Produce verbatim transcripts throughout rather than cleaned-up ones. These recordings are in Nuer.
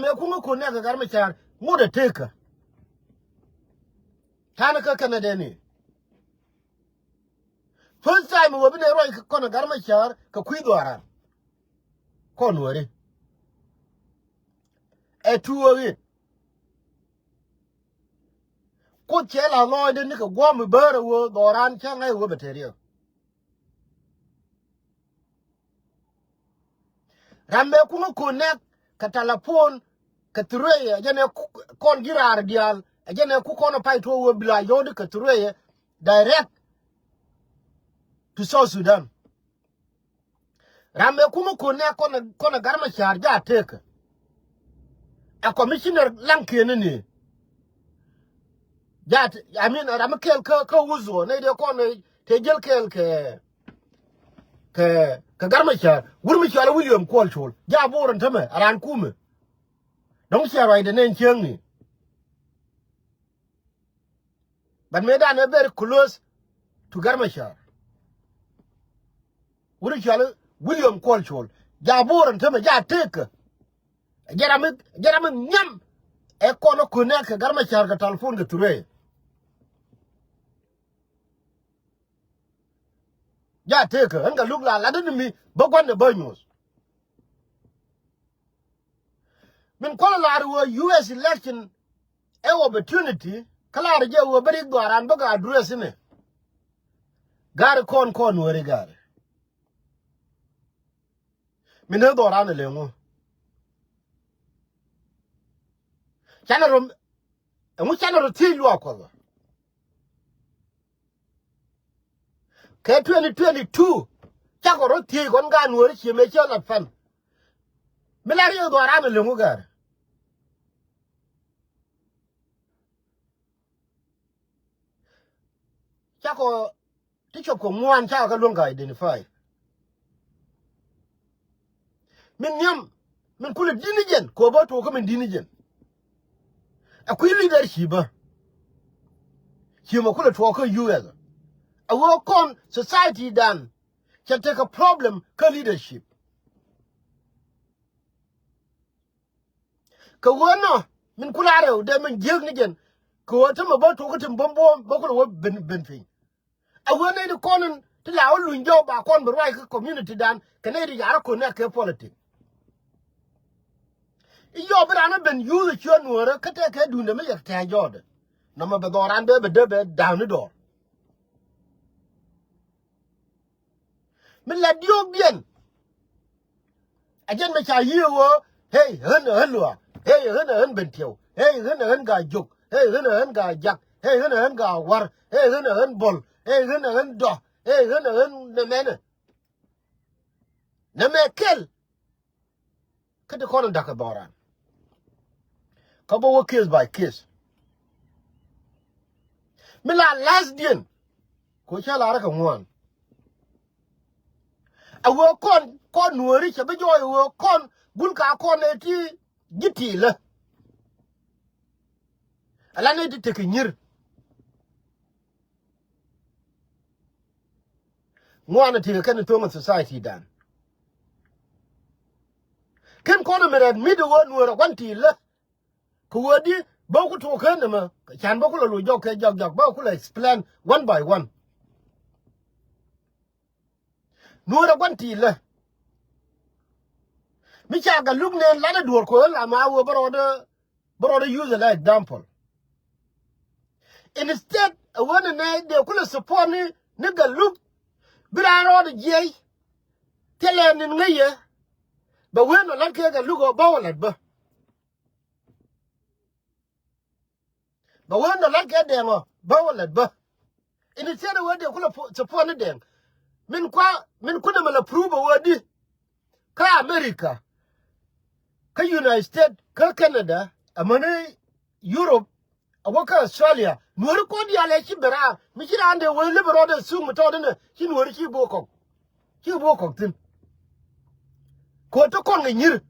Mëë kuŋä kun nɛk kɛ Gat Macar ŋut ɛ tekä. Ta̱nɛ kä Canada ni. First time wä bi nɛ ruac kɔn ɛ Gat Macar kɛ kui̱ dhɔaran. Kɔn wä ri. Ɛ tuɔɔk in. Kuoth cɛ la lɔɔcdɛ ni kɛ guɔ̱m i̱ bäär ɛ wä dhɔran cä ŋa̱c ɛ wä bɛ te riɛk. Ram mëë kuŋä kun nɛk kɛ talapon kɛ thuree ɛ jɛn ɛ ku-, kɔn ji̱ raar diaal ɛ jɛn ɛ ku kɔn ɛ pay tuɔɔk wä bi la yɔ̱ɔ̱di kɛ thuree ɛ direct to South Sudan. Ram ëë kumä kun nɛ kɔn, kɔn ɛ Gat Macar ja tekä. Ɛ commissioner Laŋkiɛn ni. Ja te-, I mean, ram mi kɛɛl kä, kä Wuzo, nɛ dee kɔn te jäl kɛɛl kɛ, kɛ, kɛ Gat Macar. Wur mi cɔal William Kuɔl Col. Ja bo̱o̱r ɛn tämɛ, ɛ raan kumɛ. Dɔ̱ŋ cia ruacdɛ nɛn cieŋni. But mëë dan ɛ very close to Gat Macar. Wuri cɔal William Kuɔl Col. Ja bo̱o̱r ɛn tämɛ ja tekä. Jɛ ram mi, jɛ ram mi nhiam. Ɛ kɔn ɛ kun nɛ kɛ Gat Macar kɛ telephone kɛ thuree. Ja tekä, ɣän kɛ luk la latdä ni mi, bä gua̱n ɛ bä nyuɔ̱th. Min kuɔl lar wä U S election ɛ opportunity, kä lar jɛ wä bä rik dhɔaran bä kɛ address inɛ. Gari kɔn kɔn wä ri gari. Min ɛ dhɔran ɛ leŋu. Canɛ rom, ɛŋu canɛ ro thiec luaak kuɔth. Kɛ twenty twenty-two, cakɔ ro thiec kɔn gan wä ri cie mëë cɛ lat pan. Mi la riek dhɔran ɛ leŋu gari. Cakɔ ti cop kɛ ŋuan cakɔ kɛ luäŋ kɛ identify. Min nhiam, min kulɛ di̱t ni jɛn, kɛ ɣöö bä tuɔɔk kä min di̱t ni jɛn. Ɛ kui̱ leadership bä. Ci mɛ kulɛ tuɔɔk kä U S. Ɛ ɣöö kɔn society dan cɛ tekɛ problem kä leadership. Kɛ ɣöö nɔ min kula rɛw dee min jiääk ni jɛn. Kɛ ɣöö tämɛ bä tuɔk kä tim bäm buɔ̱ɔ̱m bä kulɛ wä ben, ben piny. A ɣöö nɛy ti kɔn in ti la wä luny jɔw ba kɔn bi ruac kä community dan kɛ nɛy ti ya̱r ɛ ko̱n nɛ kɛ politik. I̱ yɔw bi ran ɛ ben yuuth ɛ ciöt nuäärä kä tɛkɛ duundɛ mi yɛ tɛ̈ɛ̈c jɔɔdɛ. Nɔmɔ bɛ dhɔran bɛ bɛ dee bɛ da̱a̱n ni dɔɔr. Mi la diɔ̱ɔ̱kdiɛn. A jɛn mi ca yiëë ɣöö, hey, ɣän ɛ ɣän luaak, hey, ɣän ɛ ɣän ben tiɛw, hey, ɣän ɛ ɣän gaa jiök, hey, ɣän ɛ ɣän gaa jak, hey, ɣän ɛ ɣän gaa wa̱r, hey, ɣän ɛ ɣän bɔl, hey, ɣän ɛ ɣän dɔ̱, hey, ɣän ɛ ɣän nɛmɛnɛ. Nɛmɛ kɛl. Kä ti kɔn in da̱k kɛ dhɔran. Kä bä wä case by case. Mi la last diɛn. Kɛ ɣöö cä lar kɛ ŋuan. A ɣöö kɔn, kɔn nuääri cɛ bi jɔɔc a ɣöö kɔn gul ka kɔn ɛ ti ji̱ ti̱i̱lä. Ala ni ti tekɛ nyi̱r. Ŋuan a tekɛ kɛn thoŋ a society dan. Ken kɔn a mi rɛt mi di ɣöö nuäär a gua̱n ti̱i̱lä. Kɛ ɣöö di bä ku tuɔɔk ken nɛmɛ can bä ku la loc jɔk kɛ jɔk jɔk bä ku la explain one by one. Nuäär a gua̱n ti̱i̱lä. Mi ca Gatluak nɛn lat ɛ duɔ̱ɔ̱r kɛ ɣöö la ma wee bä rɔɔdɛ, bä rɔɔdɛ use ala example. Instead a wen ni nɛ dee kulɛ support ni, ni Gatluak. Bi raan rɔɔdɛ jiɛc. Thilɛ nin ŋäc yɛ. Bɛ wen nɔ lat kɛ Gatluak ɔ bä wä lat bä. Bɛ wen dɔ lat kɛ Dɛŋ ɔ bä wä lat bä. Instead ɛ wee dee kulɛ support ni Dɛŋ. Min kua, min kunɛ mɛ la prove ɛ wee di. Kä America, kä United States, kä Canada, amäni Europe, a wä kä Australia. Nuɔ̱ri kɔn diaal ɛ ci ben raar mi ci raan dee wee lep rɔɔdɛ thuk mi tɔɔt inɛ ci nuɔ̱ri ci bo̱o̱k kɔk. Ci bo̱o̱k kɔk thi̱n. Ko̱ ti kɔn kɛ nyi̱r.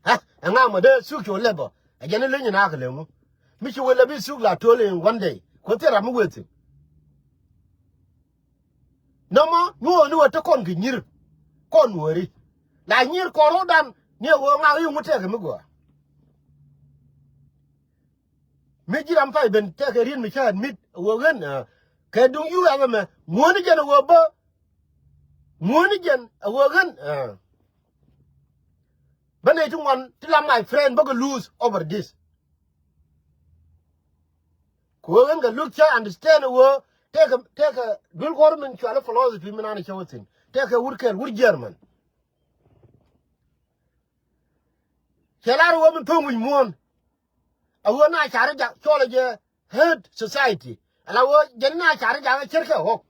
Ha, ɛŋa mɔ dee thuk ci wä lɛpɔ. Ɛ jɛn ileny in akɛ lɛ ŋu. Mi ci wä lɛp i̱ thuk la to̱l in one day. Ko̱ thil ram mi wee thi̱n. Nɔmɔ nyuɔɔni wä ti kɔn kɛ nyi̱r. Kɔn nuɔ̱ri. La nyi̱r kɔn ro̱o̱dan. Ni ɛ ɣöö ŋak i̱ ŋut tɛkɛ mi gɔaa. Mi ji̱ ram pay ben tɛkɛ ri̱n mi cä admit ɛ ɣöö ɣän, ah, kɛ duŋ yu ɛmɛ mɛ ŋuäni jɛn ɛ ɣöö bä. Ŋuäni jɛn ɛ ɣöö ɣän, ah. Bä nɛy ti ŋuan ti la my friend bä kɛ lose over this. Ku ɣän kɛ luk cä understand ɛ ɣöö tɛkɛ, tɛkɛ duel kuɔr min cuali philosophy min an cä wä thi̱n. Tɛkɛ wur kɛl wur German. Cɛ lar ɣöö min tho̱o̱ŋ wi̱c muɔ̱ɔ̱n. A ɣöö na cari jak cɔl jɛ herd society. Ala ɣöö jɛn na cari jak cärkɛ ɣɔk.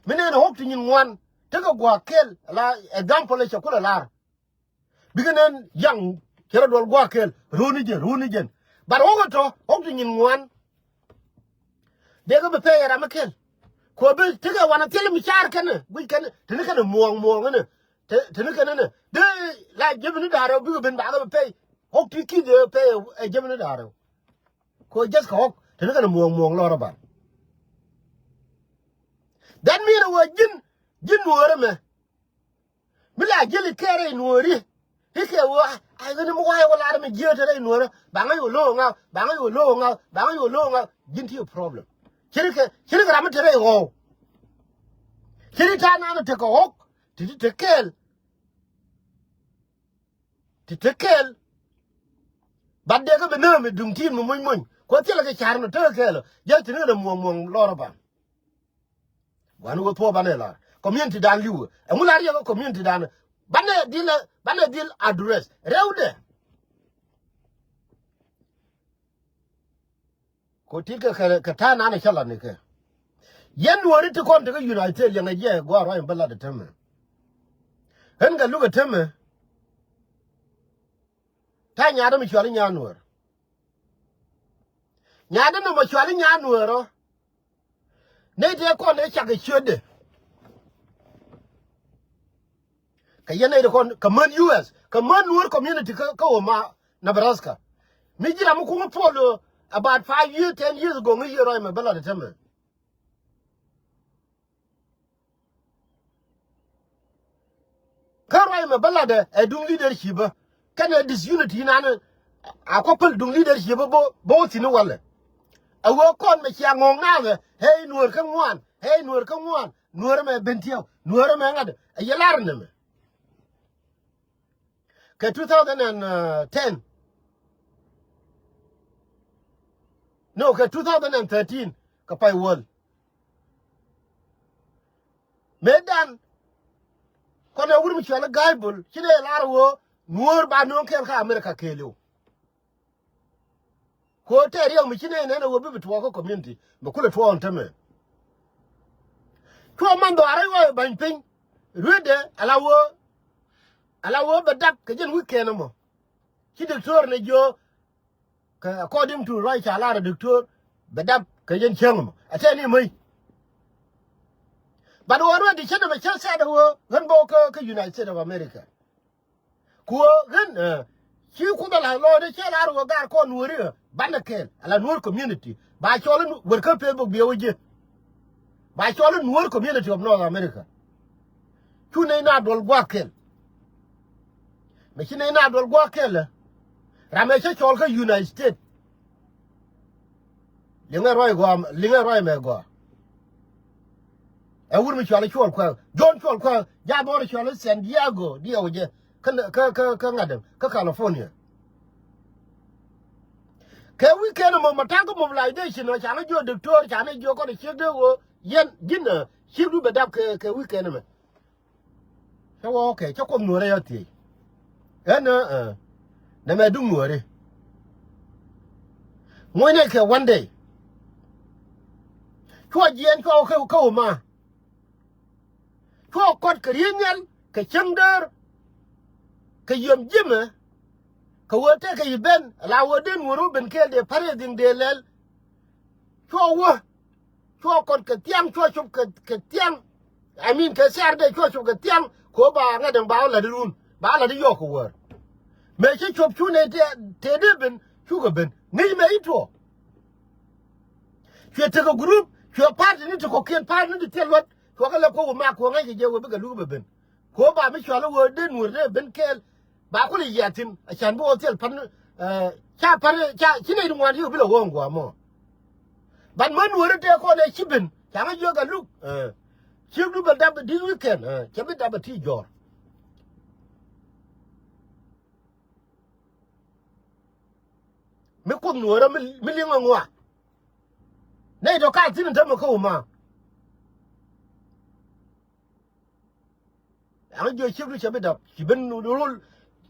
Mi nɛn ɣɔk ti nyin ŋuan tekɛ gua̱a̱k kɛl ala example cɛ kulɛ lar. Bikɛ nɛn yaŋ cɛ rɔ duɔl gua̱a̱k kɛl runi jɛn, runi jɛn. But ɣɔk ɛ tɔ ɣɔk ti nyin ŋuan. Dee kä bi pɛy ɛ ram mi kɛl. Kɔ bi tekɛ wanɛ thil mi car kɛnɛ guic kɛnɛ teni kɛnɛ muɔ̱ɔ̱ŋ muɔ̱ɔ̱ŋ inɛ. Te, teni kɛnɛ nɛ dee la jepini da̱rɛ bikɛ ben bakɛ bi pɛy. Ɣɔk ti ki̱th ɛ pɛy ɛ jepini da̱rɛ. Kɔ jeth kɛ ɣɔk teni kɛnɛ muɔ̱ɔ̱ŋ muɔ̱ɔ̱ŋ lɔrä ban. That mean ɛ wä ji̱n, ji̱n nuɔɔrä mɛ. Mi la jeli kɛ rɛy nuɔɔri. Ikɛ wä ay ɣän mi wayɛ wä lar mi jiee te rɛy nuɔɔrä. Baŋä yɛ lo̱o̱ ŋa, baŋä yɛ lo̱o̱ ŋa, baŋä yɛ lo̱o̱ ŋa. Ji̱n ti problem. Ciri kɛ, ciri kɛ ram mi te rɛy ɣɔw. Ciri ta̱a̱ nan tekɛ ɣɔk ti ti te kɛɛl. Ti te kɛɛl. Bat dee kä bi näämi duŋ ti̱i̱n mi muny muny kɔ thilɛ kɛ ca̱r mi tekɛ kɛɛl ɔ jɛ ti ni kɛ muɔ̱ŋ muɔ̱ŋ lɔr ɔ ban. Gua̱n wä thuɔ̱ɔ̱p banɛ lar community dan li̱wä ɛŋu lar yɛ kä community dan. Banɛ dhil, banɛ dhil address rɛwdɛ. Ko tit kɛ kɛ ta̱a̱ nanɛ cä lat ni kɛ. Yɛn nuɔ̱ɔ̱ri ti kɔn tekɛ United liɛŋɛ jiɛ gua̱a̱r ruac bä lat ɛ temɛ. Ɣän kɛ luk ɛ temɛ. Ta̱a̱ nyaatdä mi cuali nyaat nuɔ̱ɔ̱r. Nyaatdä ni mɔ cuali nyaat nuɔ̱ɔ̱r ɔ. Nɛy tëë kɔn ëë cak ɛ ciötdɛ. Kɛ yɛn nɛy ti kɔn kɛ män U S kɛ män nuɔ̱ɔ̱r community kä, kä Omaha, Nebraska. Mi ji̱ ram mi kuŋ puɔl ɣöö about five years, ten years ago ŋäc yiëë ruac mɛ bä lat ɛ temɛ. Kä ruac mɛ bä latdɛ ɛ duŋ leadership ɛ kɛnɛ disunity nan. A kɔ päl duŋ leadership ɛ bä, bä wä thi̱n i̱ walɛ. Ɛ ɣöö kɔn mɛ cia ŋɔ̱ɔ̱ŋ naath ɛ ɛ i̱ nuɔ̱ɔ̱r kä ŋuan, ɛ i̱ nuɔ̱ɔ̱r kä ŋuan, nuɔ̱ɔ̱r mɛ ben tiɛw, nuɔ̱ɔ̱r mɛ ŋa̱t ɛ yɛ lar nɛmɛ. Kɛ two thousand and ten. No, kɛ two thousand and thirteen kɛ pay wäl. Mëëdan kɔn ɛ wur mi cuali ga̱a̱c bol ci nɛ lar ɣöö nuɔ̱ɔ̱r ba nööŋ kɛɛl kä America kɛɛliw. Kɛ ɣöö tɛɛr riɛk mi ci nɛ nɛn ɛ ɣöö bi bi tuɔɔk kä community mi kulɛ tuɔɔk ɛn tämɛ. Cuɔ man dhɔaarä ɣɔɔy ɛ ba̱ny piny. Ruetdɛ ala ɣöö, ala ɣöö bɛ dap kɛ jɛn weekend ɛmɔ. Ci diktor ni jiö kɛ according to ruac ca lar a diktor bɛ dap kɛ jɛn cäŋ ɛmɔ a tɛn i̱ mäc. But ɣöö ruet di cä nɛmɛ cä sɛt ɛ ɣöö ɣän bä kä, kä United States of America. Ku ɣän, eh, ci Kuoth a la̱th lɔɔdɛ cɛ lar ɣöö gar kɔn nuɔ̱ɔ̱ri ɛ banɛ kɛɛl ala nuɔ̱ɔ̱r community ba cɔl in wër kä Facebook biɛ wä ji̱. Ba cɔl in nuɔ̱ɔ̱r community of North America. Cu nɛy na duɔl gua̱a̱k kɛl. Mɛ ci nɛy na duɔl gua̱a̱k kɛl ɛ ram ɛ cä cɔl kä United States. Liŋɛ ruac gɔaa, liŋɛ ruac mɛ gɔaa. Ɛ wur mi cuali Cuɔl Kuäär, John Cuɔl Kuäär, jath bɔr cuali San Diego diɛw jɛ kä, kä, kä, kä ŋa̱t däm kä California. Kɛ weekend mɔ mɔ ta̱ŋ kä mobilization ɔ canɛ jiök diktor canɛ jiök kɔn ɛ ciek dee ɣöö yɛn ji̱n ɛ ciek du bɛ dap kɛ, kɛ weekend mɛ. Cä wä okay cä Kuoth nuɔ̱ɔ̱rä yɔ thiec. Ɛn ɛ nɛmɛ duŋ nuɔ̱ɔ̱ri. Muɔ̱cnɛ kɛ one day. Cuɔ jiɛɛn cuɔ wä kä, kä Omaha. Cuɔ kɔt kɛ riey nhial kɛ cäŋ däär. Kɛ yiëm ji̱mɛ. Kɛ wee tëëkɛ yi ben ala wee dee nuɔ̱ɔ̱r wä ben kɛɛl dee parɛ dhi̱ŋ dee lɛl. Cuɔ wä. Cuɔ kɔt kɛ thiaŋ, cuɔ cop kɛ, kɛ thiaŋ. I mean kɛ Saturday cuɔ cop kɛ thiaŋ. Kɛ ɣöö ba ŋa̱t ɛn ba wä la̱t irun ba la̱t iyɔɔk kɛ wäär. Mëë ci cop cu nɛy tëë, tëë dee ben cukɛ ben ŋäc mëë i̱ tuɔɔk. Cuɛ tekɛ group cuɛ party ni ti kɔ̱kiɛn party ni ti thil luɔt cuɔ kɛ lɛ kuɔk wä mak kuɔ ŋäc kɛ jɛ wä bikɛ luk bɛ ben. Kɛ ɣöö ba mi cɔal i̱ ɣöö dee Nuäär dee ben kɛɛl. Ba kulɛ yiath thi̱n a can bi ɣɔw thil pan, eh, ca pan ca ci nɛy ti ŋuan yio̱w bi lɛ ɣöö ŋuamɔ. But mä Nuäär i̱ tëë kɔn ɛ ci ben ca ŋä jiök Gatluak, eh, ciek du bɛ dap this weekend, eh, cɛ bi dap ɛ ti jɔ̱ɔ̱r. Mi Kuoth Nuäärä mi, mi liŋ ɛ ŋuan. Nɛy tɔ̱ ka thi̱n in tämɛ kä Uma. Ɛŋ jiö ciek du cɛ bi dap ci ben rol.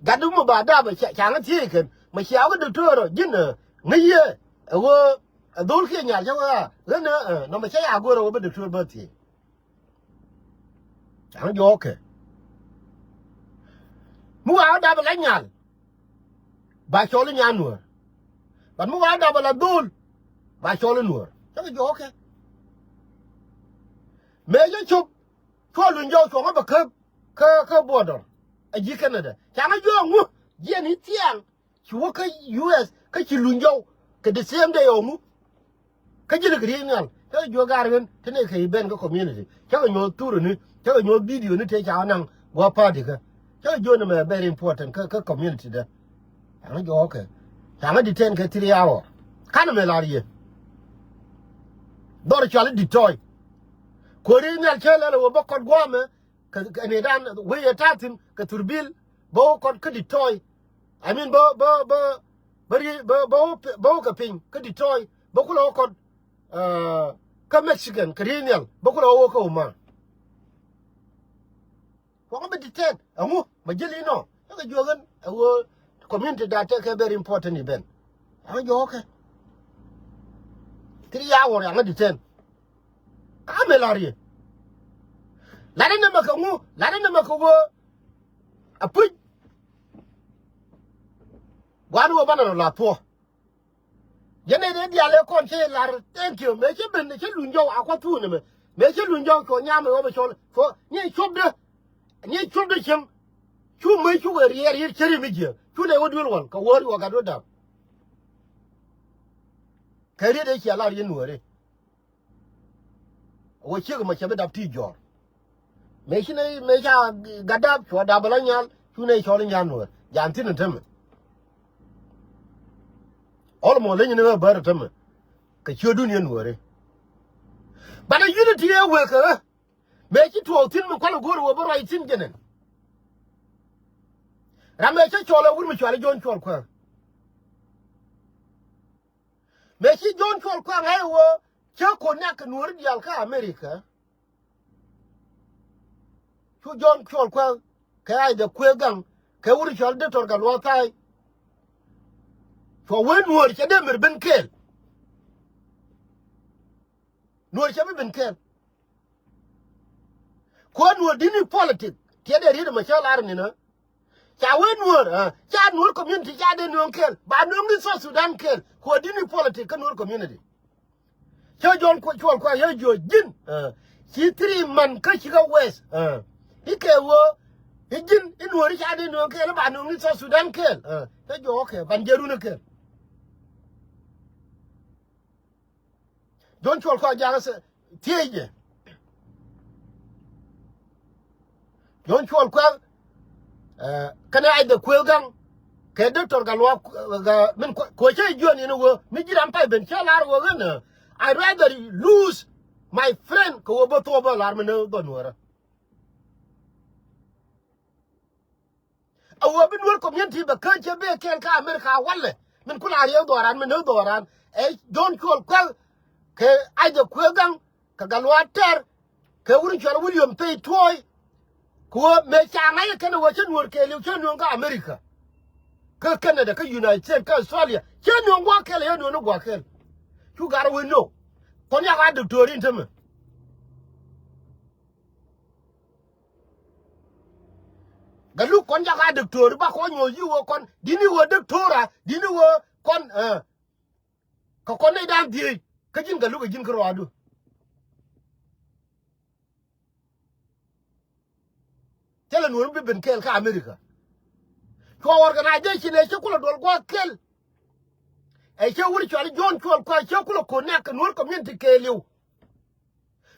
Gat du mi ba dap ca, ca ŋä thiec kɛn mɛ cia wä dɔktɔr ɔ ji̱n, eh, ŋäc yɛ ɛ ɣöö ɛ dhol kiɛ nyal cä wä a ɣän, eh, nɔmɛ cä ya go̱o̱r ɛ ɣöö bä dɔktɔr bä thiec. Ɛŋ jiö kɛ mi wa wä dap ɛ la nyal. Ba cɔl i̱ nyan Nuäär. But mi wa dap ala dhol ba cɔl i̱ Nuäär. Cä kɛ jɔɔk kɛ mëë cä cop. Cuɔ luny jɔw cuɔŋä bɛ kä, kä, kä border. A ji̱ Canada ca ŋä jiɔ ŋu jiɛn i̱ thiaŋ. Ci wä kä U S kä ci luny jɔw kɛ the same day ɔ ŋu. Kä ji̱n kɛ riey nhial cä kɛ juɔk gar ɣän te nɛy kɛ i̱ ben kä community cä kɛ nyuɔth thuruni cä kɛ nyuɔth video ni tëë ca wä naŋ guɔ party kä. Cä kɛ juɔk ni mɛ very important kä, kä community dä. Ca ŋä jɔɔk kɛ ca ŋä detain kɛ three hour. Kanɛ mɛ lar yɛ dhɔr cual i̱ detain. Kuäär riey nhial cä lɛl ɛ wä bä kɔt gua̱a̱mɛ kɛ, kɛ ni dan wee yɛ ta̱thi̱n kɛ thurbil bä wä kɔt kä detain. I mean bä, bä, bä, bä ri, bä, bä wä, bä wä kɛ piny kä detain bä kulɛ wä kɔt, eh, kä Mexican kɛ riey nhial bä kulɛ wä wä kä Uma. Kuɔŋä bi detain ɛŋu ma ji̱l inɔ. Cä kɛ juɔk ɣän ɛ ɣöö community da tëë kɛ very important event. Ca ŋä jɔɔk kɛ three hour ca ŋä detain. Ka mɛ lar yɛ. Lat inɛ mɛ kɛ ŋu, lat inɛ mɛ kɛ ɣöö a puc. Gua̱n ɣöö banɛ rɔ la thuɔ̱. Yɛn ɛ dee dial ɛ kɔn cɛ lar thank you mëë cä ben cä luny jɔw a kua̱ thuun ɛmɛ. Mëë cä luny jɔw cuɔ nyam ɛ ɣɔp ɛ cɔl cuɔ ni cuɔpdä. Ni cuɔpdä cieŋ. Cu mëë cukɛ riɛɛr yir cä ri mi jiɛ cu nɛ wä duel wal kɛ wäär yuɔ gat wä dap. Kɛ riet ɛ cia lar yɛn Nuääri. Wä ciek mɛ cɛ bi dap ti jɔr. Mëë ci nɛ mëë ca gat dap cuɔ dap ala nyal cu nɛ cɔl i̱ nyan Nuäär jan thin in tämɛ. Ɔl mɔ leny ni ɣä bär in tämɛ. Kɛ ciötdun yɛn Nuääri. Banɛ unity ɛ wëë kɛ ɣä. Mëë ci tuɔɔk thi̱n mi kualɛ go̱o̱r wä bä ruac thi̱n jɛnɛn. Ram mëë cä cɔl ɛ wur mi cual i̱ John Cuɔl Kuäär. Mëë ci John Cuɔl Kuäär ŋa̱c ɛ wä cä ko̱n niak kɛ Nuääri diaal kä America. Cu John Cuɔl Kuäär kɛ Isaac Kuëë Gaŋ kɛ wur cual Doctor Gatluak Thai. Cuɔ wee Nuäär cɛ dee mir ben kɛɛl. Nuäär cɛ bi ben kɛɛl. Kuäär Nuäär di̱t ni politic tiɛt dee riet ɛmɛ cä lar ninä. Ca wee Nuäär, ah, ca Nuäär community ca dee nööŋ kɛɛl ba nööŋ ni South Sudan kɛɛl. Kuäär di̱t ni politic kä Nuäär community. Cä John Cuɔl Kuäär yɛ jiɔ ji̱n, ah, ci three month kä cikɛ wes, ah. I̱ kɛ ɣöö i̱ ji̱n i̱ Nuääri ca dee nööŋ kɛɛl i̱ ba nööŋ ni South Sudan kɛɛl, ah. Cä jiɔ okay ban jiɛ run kɛɛl. John Cuɔl Kuäär jakä thiec jɛ. John Cuɔl Kuäär, eh, kɛnɛ Isaac Kuëë Gaŋ kɛ Doctor Gatluak, eh, min kuɛ cä jiɔn in wä mi ji̱ ram pay ben cä lar wä ɣän, eh, I rather lose my friend kɛ wä bä thok bä lar mi ni dhɔ Nuäärä. A wä bi Nuäär community bɛ kä cɛ bee kɛɛl kä America walɛ min kula riɛk dhɔran min ni dhɔran. Ɛ John Cuɔl Kuäär kɛ Isaac Kuëë Gaŋ kɛ Gatluak Tɛr kɛ wur in cual William Pay Tuɔɔy. Kɛ wä mëë ca ŋa̱c ɛ kɛn ɛ wä cä Nuäär kɛɛliw cä nööŋ kä America. Kä Canada kä United States kä Australia cä nööŋ gua̱a̱k kɛl ɛ cä nööŋ ni gua̱a̱k kɛl. Cu gar ɛ wä nööŋ kɔn yak a doctor in tämɛ. Gatluak kɔn jakä doctor ba kɔn nyuɔth yi wä kɔn di̱t ni wä doctor a di̱t ni wä kɔn, eh, kɛ kɔn nɛy da̱a̱n dhieec kä ji̱n Gatluak kɛ ji̱n kä ruaadu. Thilɛ Nuäär bi ben kɛɛl kä America. Cuɔ organization ɛ cä kulɛ duɔl gua̱a̱k kɛl. Ɛ cä wur cual John Cuɔl Kuäär cä kulɛ connect kɛ Nuäär community kɛɛliw.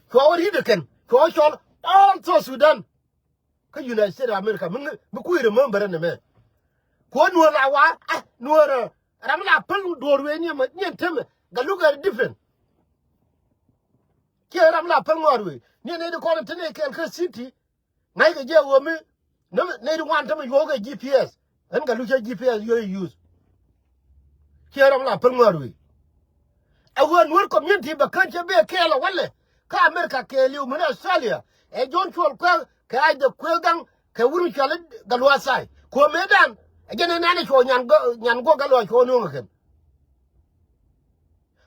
Cuɔ wä ri̱t ɛ kɛn cuɔ wä cɔl all South Sudan. kä United States of America mi ŋi, mi kui̱ remember ni mɛ. Kuɔ Nuɔr la wa, ah, Nuɔr, eh, ram la päl duɔr wee ni ɛmɛ, ni ɛn temɛ, Galuk ɛ different. Kiɛ ram la päl ŋɔɔr wee ni ɛn nɛy ti kɔn te ni kɛɛl kä city. Ŋa̱ckɛ jɛ ɣöö mi nɛy ti wan tämɛ yuɔ̱ɔ̱kɛ G P S. Ɣän Galuk cä G P S yuɔ̱ɔ̱k use. Ciɛ ram la päl ŋɔ̱r wei. Ɛ ɣöö Nuer community bɛ kän cɛ bee kɛɛl ɛ wälɛ kä America kɛɛliw min Australia. Ɛ John Cuɔl Kuɛk kɛ Isaac Kuël Gaŋ kɛ wur mi cɔal i̱ Gatluak Thai. Kɛ ɣöö mëëdan ɛ jɛn ɛ nɛn ɛ cuɔ nyan guɔ, nyan guɔ Gatluak cuɔ nööŋ ɛ kɛn.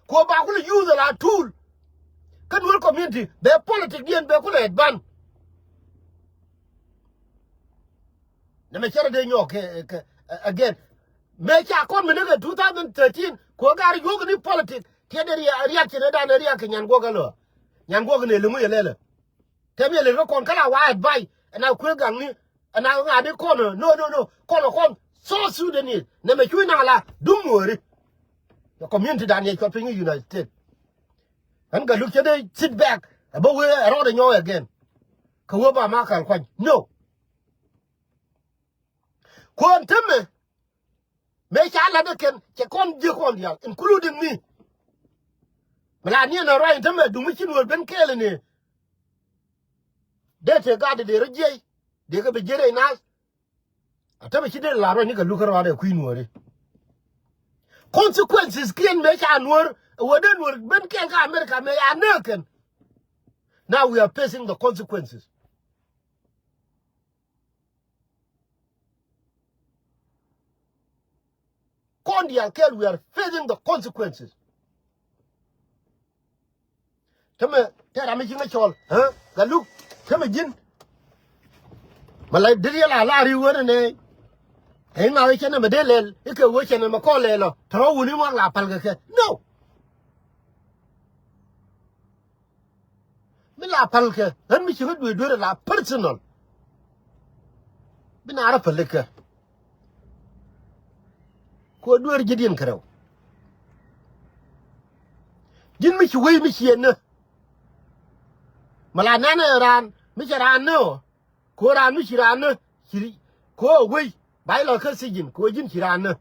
Kɛ ɣöö ba kulɛ use ala tool. Kä Nuer community bɛ politic diɛn bɛ kulɛ advance. Nɛmɛ cärɛ dee nyɔɔk kɛ, kɛ, again. Mëë ca kɔn mi ni kɛ two thousand thirteen kɛ ɣöö gaar yuɔ̱k ni politic. Tiɛt dee riak, riak ci ni dan riak kɛ nyan guɔk ɛ lɔ. Nyan guɔk ni liŋu yɛ lɛlɛ. Tɛm yɛ lɛ rɔ kɔn kä la wa advice ɛn a kuëë gaŋni. Ɛn a ŋa̱ni kɔn, no, no, no. Kɔn, kɔn South Sudanese. Nɛmɛ cuy naŋ la duŋ Nuɔri. Yɛ community dan yɛ cuɔt piny United States. Ɣän Galuk cä dee sit back ɛ bä wee ɛ rɔɔdɛ nyɔɔk again. Kɛ wee ba ma kal kuany. No. Kuɔn temɛ. Mëë ca lat ɛ kɛn cɛ kɔn jiɛ kɔn diaal, including me. Mi la niɛn ɛ ruac in tämɛ duŋ mi ci Nuɔr ben kɛɛl ni. Dee te gat dee rɔ jiɛc dee kɛ bi jiɛc rɛy naath. A tämɛ ci dee la ruac ni Galuk kä ruaadɛ kui̱ Nuɔri. Consequences kiɛn mëë ca Nuɔr ɛ wä dee Nuɔr ben kɛɛl kä America mëë ca nääk kɛn. Now we are facing the consequences. Kɔn diaal kɛl, we are facing the consequences. Tämɛ tɛ ram mi ji̱n ŋä cɔl, ɣä Galuk, tämɛ ji̱n. Mɛ la diri la la ri wä nɛ nɛ. Ɛ ŋa wä cɛ nɛ mɛ dee lɛl ikɛ wä cɛ nɛ mɛ kɔn lɛl ɔ tɔrɔ wuni muak la pal kɛ kɛ. No. Mi la päl kɛ ɣän mi ci ɣä dueer dueer la personal. Bi na rɔ päl kɛ kɛ ɣöö dueer ji̱ diɛn kärɛw. Ji̱n mi ci wei mi ci ɛn nä. Mi la nɛn ɛ raan mi cɛ raan nä ɔ. Kɛ ɣöö raan mi ci raan nä ci ri kɛ ɣöö wei ba ilɔ kä thiec ji̱n kɛ ɣöö ji̱n ci raan nä.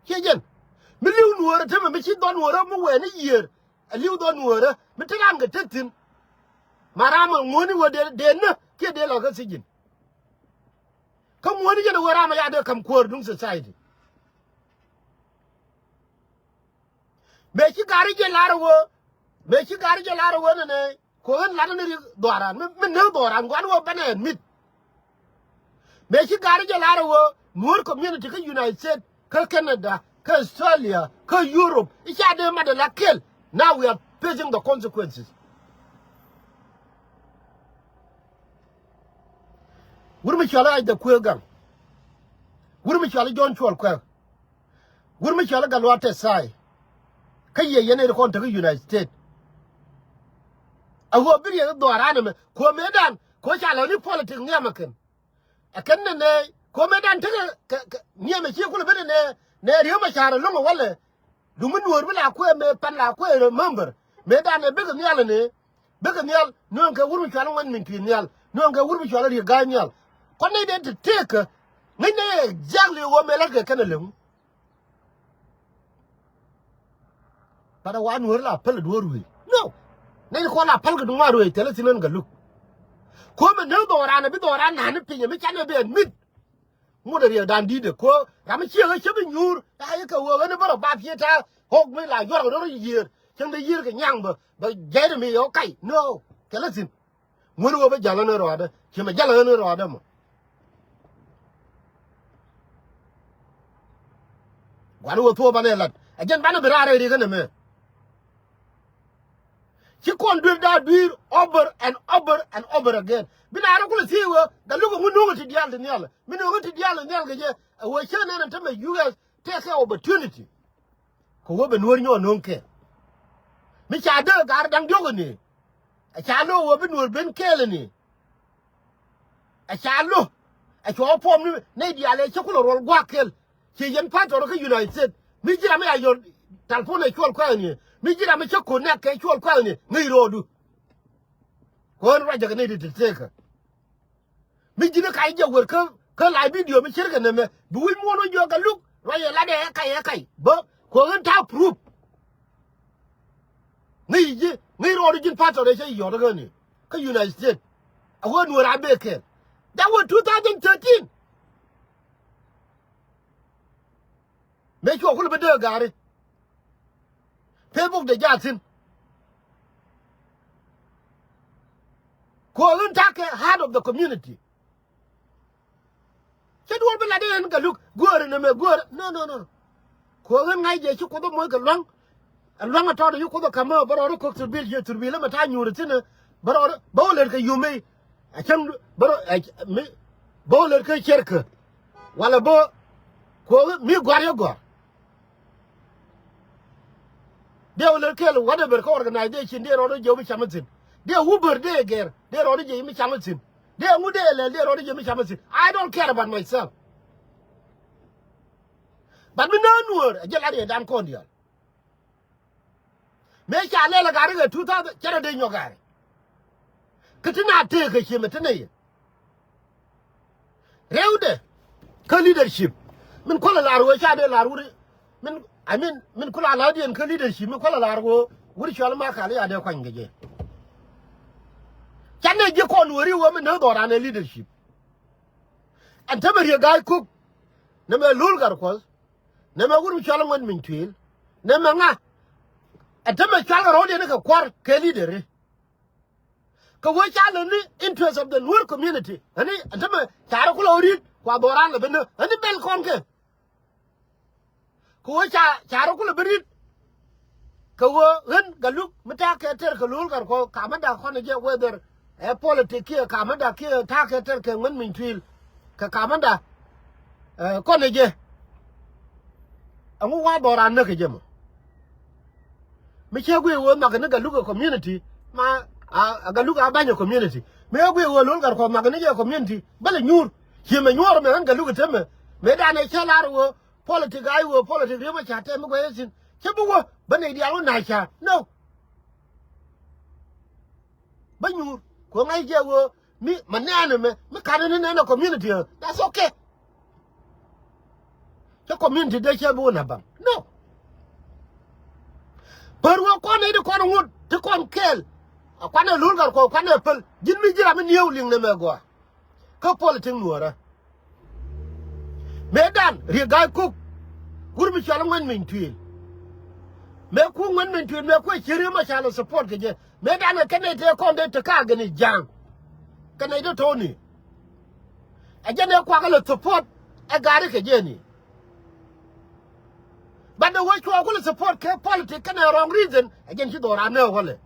Ciɛ jɛn mi li̱w Nuɔ̱ɔ̱rä temɛ mi ci dhɔn Nuɔ̱ɔ̱rä mi wɛɛni yiëër. Ɛ li̱w dhɔn Nuɔ̱ɔ̱rä mi te raan kɛ te thi̱n. Ma ram ɛ ŋuäni wä dee, dee nä kiɛ dee lɔ kä thiec ji̱n. Kä ŋuäni jɛn ɛ wä ram ɛ ya dee ka̱m kuäär duŋ society. Mëë ci gari jɛ lar ɛ wä, mëë ci gari jɛ lar ɛ wä nɛnɛ. Kɛ ɣän lat ni ri dhɔran mi, mi näk dhɔran guan wä bɛn ɛn mit. Mëë ci gari jɛ lar ɛ wä Nuɔ̱ɔ̱r community kä United States, kä Canada, kä Australia, kä Europe i̱ ca dee mat ɛ la kɛl. Now we are facing the consequences. Wur mi cɔal i̱ Isaac Kuëë Gaŋ. Wur mi cɔal i̱ John Cuɔl Kuɛk. Wur mi cɔal i̱ Gatluak Tɛth Thai. Kä yɛ yɛn ɛ ri kɔn tekä United States. A ɣöö bi riɛk i̱ dhɔran ɛmɛ kuɔ mëëdan kuɔ ca lɔ ni politic nhiam ɛ kɛn. Ɛ kɛn nɛ nɛ kuɔ mëëdan tekɛ kɛ, kɛ nhiam ɛ ci kulɛ ben nɛ nɛ riek mɛ ca̱r ɛlɔ̱ŋ ɛ walɛ. Duŋ mi Nuɔ̱ɔ̱r bi la kuɛ mëë pan la kuɛ remember mëëdan ɛ bikɛ nhial ɛnɛ. Bikɛ nhial nööŋ kɛ wur mi cual ŋuan min ti nhial nööŋ kɛ wur mi cual riek ga̱a̱c nhial. Kɔn nɛy dee te teekä ŋäc nɛy exactly ɣöö mëë la̱t kɛ kɛn ɛ lëŋ. But a wa Nuɔ̱ɔ̱r la päl duɔ̱ɔ̱r ruëëc. No. Nɛy kɔn la päl kɛ duŋ ŋuan ruëëc thilɛ thi̱n ɣän Galuk. Kuɔ̱mɛ nööŋ dhɔran ɛ bi dhɔran na̱a̱n ni piny ɛ mi canɛ bi ɛn mit. Ŋut ɛ riɛkdan di̱t ɛ kuɔ ram mi ciek ɛ cäp i̱ nyuur. Ɛ kɛ wee ɣän i̱ bä rɔ bap ciet ta̱a̱ ɣɔk mi la yuɔr kɛ rɔ yiëër. Cäŋ dee yiëër kɛ nyaŋ bä bä jɛɛt mi yɛ ɣɔk kac. No. Kɛ lä thi̱n. Ŋuäni ɣöö bä jäl ɣän i̱ rɔɔdä ci mɛ jäl ɣän i̱ rɔɔdä mɔ. Gua̱n ɣöö thuɔ̱ɔ̱p banɛ lat ɛ jɛn banɛ bi raar ɛ riɛk ɣän ɛmɛ. Ci kɔn duer da̱a̱ dui̱i̱r over and over and over again. Bi na rɔ kulɛ thiec wee Galuk ɛ ŋu no̱o̱ŋ ɛ ti diaal ti nhial. Mi no̱o̱ŋ ɛ ti diaal ti nhial kɛ jɛ ɛ wee cä nɛn ɛ tämɛ U S tɛkɛ opportunity. Kɛ wee bɛ Nuɔ̱ɔ̱r nyɔɔk no̱o̱ŋ kɛ. Mi ca dee gaar da̱ŋ diɔ̱k ɛ ni. Ɛ ca lo̱ wee bi Nuɔ̱ɔ̱r ben kɛɛl ɛ ni. Ɛ ca lo̱. Ɛ cuɔ puɔm ni nɛy diaal ɛ cä kulɛ ruɔl gua̱a̱k kɛl. Ci yɛn pastor kä United States mi ji̱ ram mi a yɔl talpon ɛ cuɔl kua̱a̱k ni. Mi ji̱ ram mi cä ko̱n nɛk kɛ cuɔl kua̱a̱k ni ŋäc ro̱o̱du. Kɔn ruac jɛ kɛ nɛy ti te tekä. Mi ji̱n kac jɛ wër kä, kä live video mi ce̱tkɛ nɛmɛ. Bi wi̱c muɔ̱ɔ̱n wä jiök Galuk. Ruac yɛ latdɛ ɛ kac ɛ kac. Bä kuɔk in ta̱a̱ proof. Ŋäc ji̱, ŋäc rɔɔdu ji̱n pastor ɛ cä yɔt kä ni. Kä United States. A wä Nuɔ̱ɔ̱r a bee kɛɛl. That was two thousand thirteen. Mëë cuɔ kulɛ bi dee gaari. Facebook de jathin. Kuɔk in ta̱a̱ kɛ heart of the community. Cä duɔl bi lat in Galuk guäär in ɛmɛ guäär. No, no, no. Kuɔk in ŋa̱c jɛ ci Kuoth ɛ moc kɛ lua̱ŋ. Ɛ lua̱ŋ ɛ tɔɔt ɛ ci Kuoth ɛ ka̱m ɛ bä rɔɔd ɛ kok thurbil ciɛ thurbil ɛmɛ ta̱a̱ nyuur ɛ thi̱n ɛ. Bä rɔɔd ɛ bä wä lät kɛ yum i̱. Ɛ cäŋ bä rɔɔd ɛ mi bä wä lät kɛ ciɛrkä. Walɛ bä kuɔk in mi gua̱r yɛ gɔ̱a̱r. Dee wä lät kɛɛl whatever kä organization dee rɔɔd ɛ jɛ wä mi cam ɛ thi̱n. Dee wä bär dee gɛr dee rɔɔd ɛ jɛ mi cam ɛ thi̱n. Dee ŋut dee lɛl dee rɔɔd jɛ mi ca mi thi̱n. I don't care about myself. But mi nään Nuɔ̱ɔ̱r a jɛ lat yɛ dan kɔn diaal. Mëë ca lɛl a gari kɛ two thousand cɛ rɔ dee nyɔk gari. Kä ti na tëëk kɛ ciëmɛ ti nɛ yɛ. Rɛwdɛ kä leadership. Min kuɔl a lar wee ca dee lar wuri. Min, I mean, min kula la diɛn kä leadership, min kula la rɛ wä wur cual ma kali a dee kuany kɛ jɛ. Canɛ ji̱ kɔn wä ri wä min nä dhɔran ɛ leadership. Ɛn tämɛ Riek Gai Kok, nɛmɛ Lul Gatkuɔth, nɛmɛ wur mi cual ŋuɛn min tuil, nɛmɛ ŋa. Ɛn tämɛ cual kɛ rɔ̱diɛn kɛ kuar kɛ leader. Kɛ wee ca lɛ ni interest of the Nuer community. Ani ɛn tämɛ ca rɛ kulɛ wä ri̱t kua dhɔran lɛ ben ni ani bɛl kɔn kɛ. Kɛ wee ca ca rɔ kulɛ ben ri̱t. Kɛ wee ɣän Galuk mi ta̱a̱ kɛ tɛr kɛ Lul Gatkuɔth kamä da kɔn jɛ whether ɛ politic kiɛ kamä da kiɛ ta̱a̱ kɛ tɛr kɛ ŋuɛn min tuil kɛ kamä da. Ɛ kɔn jɛ. Ɛŋu wa dhɔran näk kɛ jɛ mɔ. Mi cɛ guiy wee mak ni Galuk ɛ community ma a Galuk a ba̱ny ɛ community. Mi cɛ guiy wee Lul Gatkuɔth mak ni jɛ community bä lɛ nyuur. Ciɛ mɛ nyuɔr mɛ ɣän Galuk ɛ temɛ mɛ danɛ cä lar wee politic a i̱ wee politic ri̱em a ca tɛm mi guɛy thi̱n. Cä bi wä bä nɛy diaal wä na ca no. Bä nyuur kuɛ ŋa̱c jɛ wee mi ma nɛɛnɛ mɛ mi ka̱n ni nɛɛnɛ community. That's okay. Cä community dee cɛ bi wä na baŋ no. Pär wä kɔn i̱ di kɔn ŋut ti kɔn kɛɛl. A kuanɛ Lul Gatkuɔth kuanɛ päl ji̱n mi ji̱ ram mi nieu liŋ nɛ mɛ gɔaa. Kä politik nuɔɔrä. Mëë dan Riek Gai Kok wur mi cual ŋuɛn min tuil. Mëë ku ŋuɛn min tuil mëë ku ɛ cieri ma ca lɛ support kɛ jɛ. Mëë dan ɛ kɛnɛ tëë kɔn dee te ka gɛn i̱ ja̱a̱ŋ. Kɛnɛ dee tɔ̱ɔ̱ni. Ɛ jɛn ɛ kuakä lɛ support ɛ gaari kɛ jɛni. But the way cuɔ kulɛ support kɛ politik kɛnɛ wrong reason ɛ jɛn ci dhɔran nɛ wälɛ.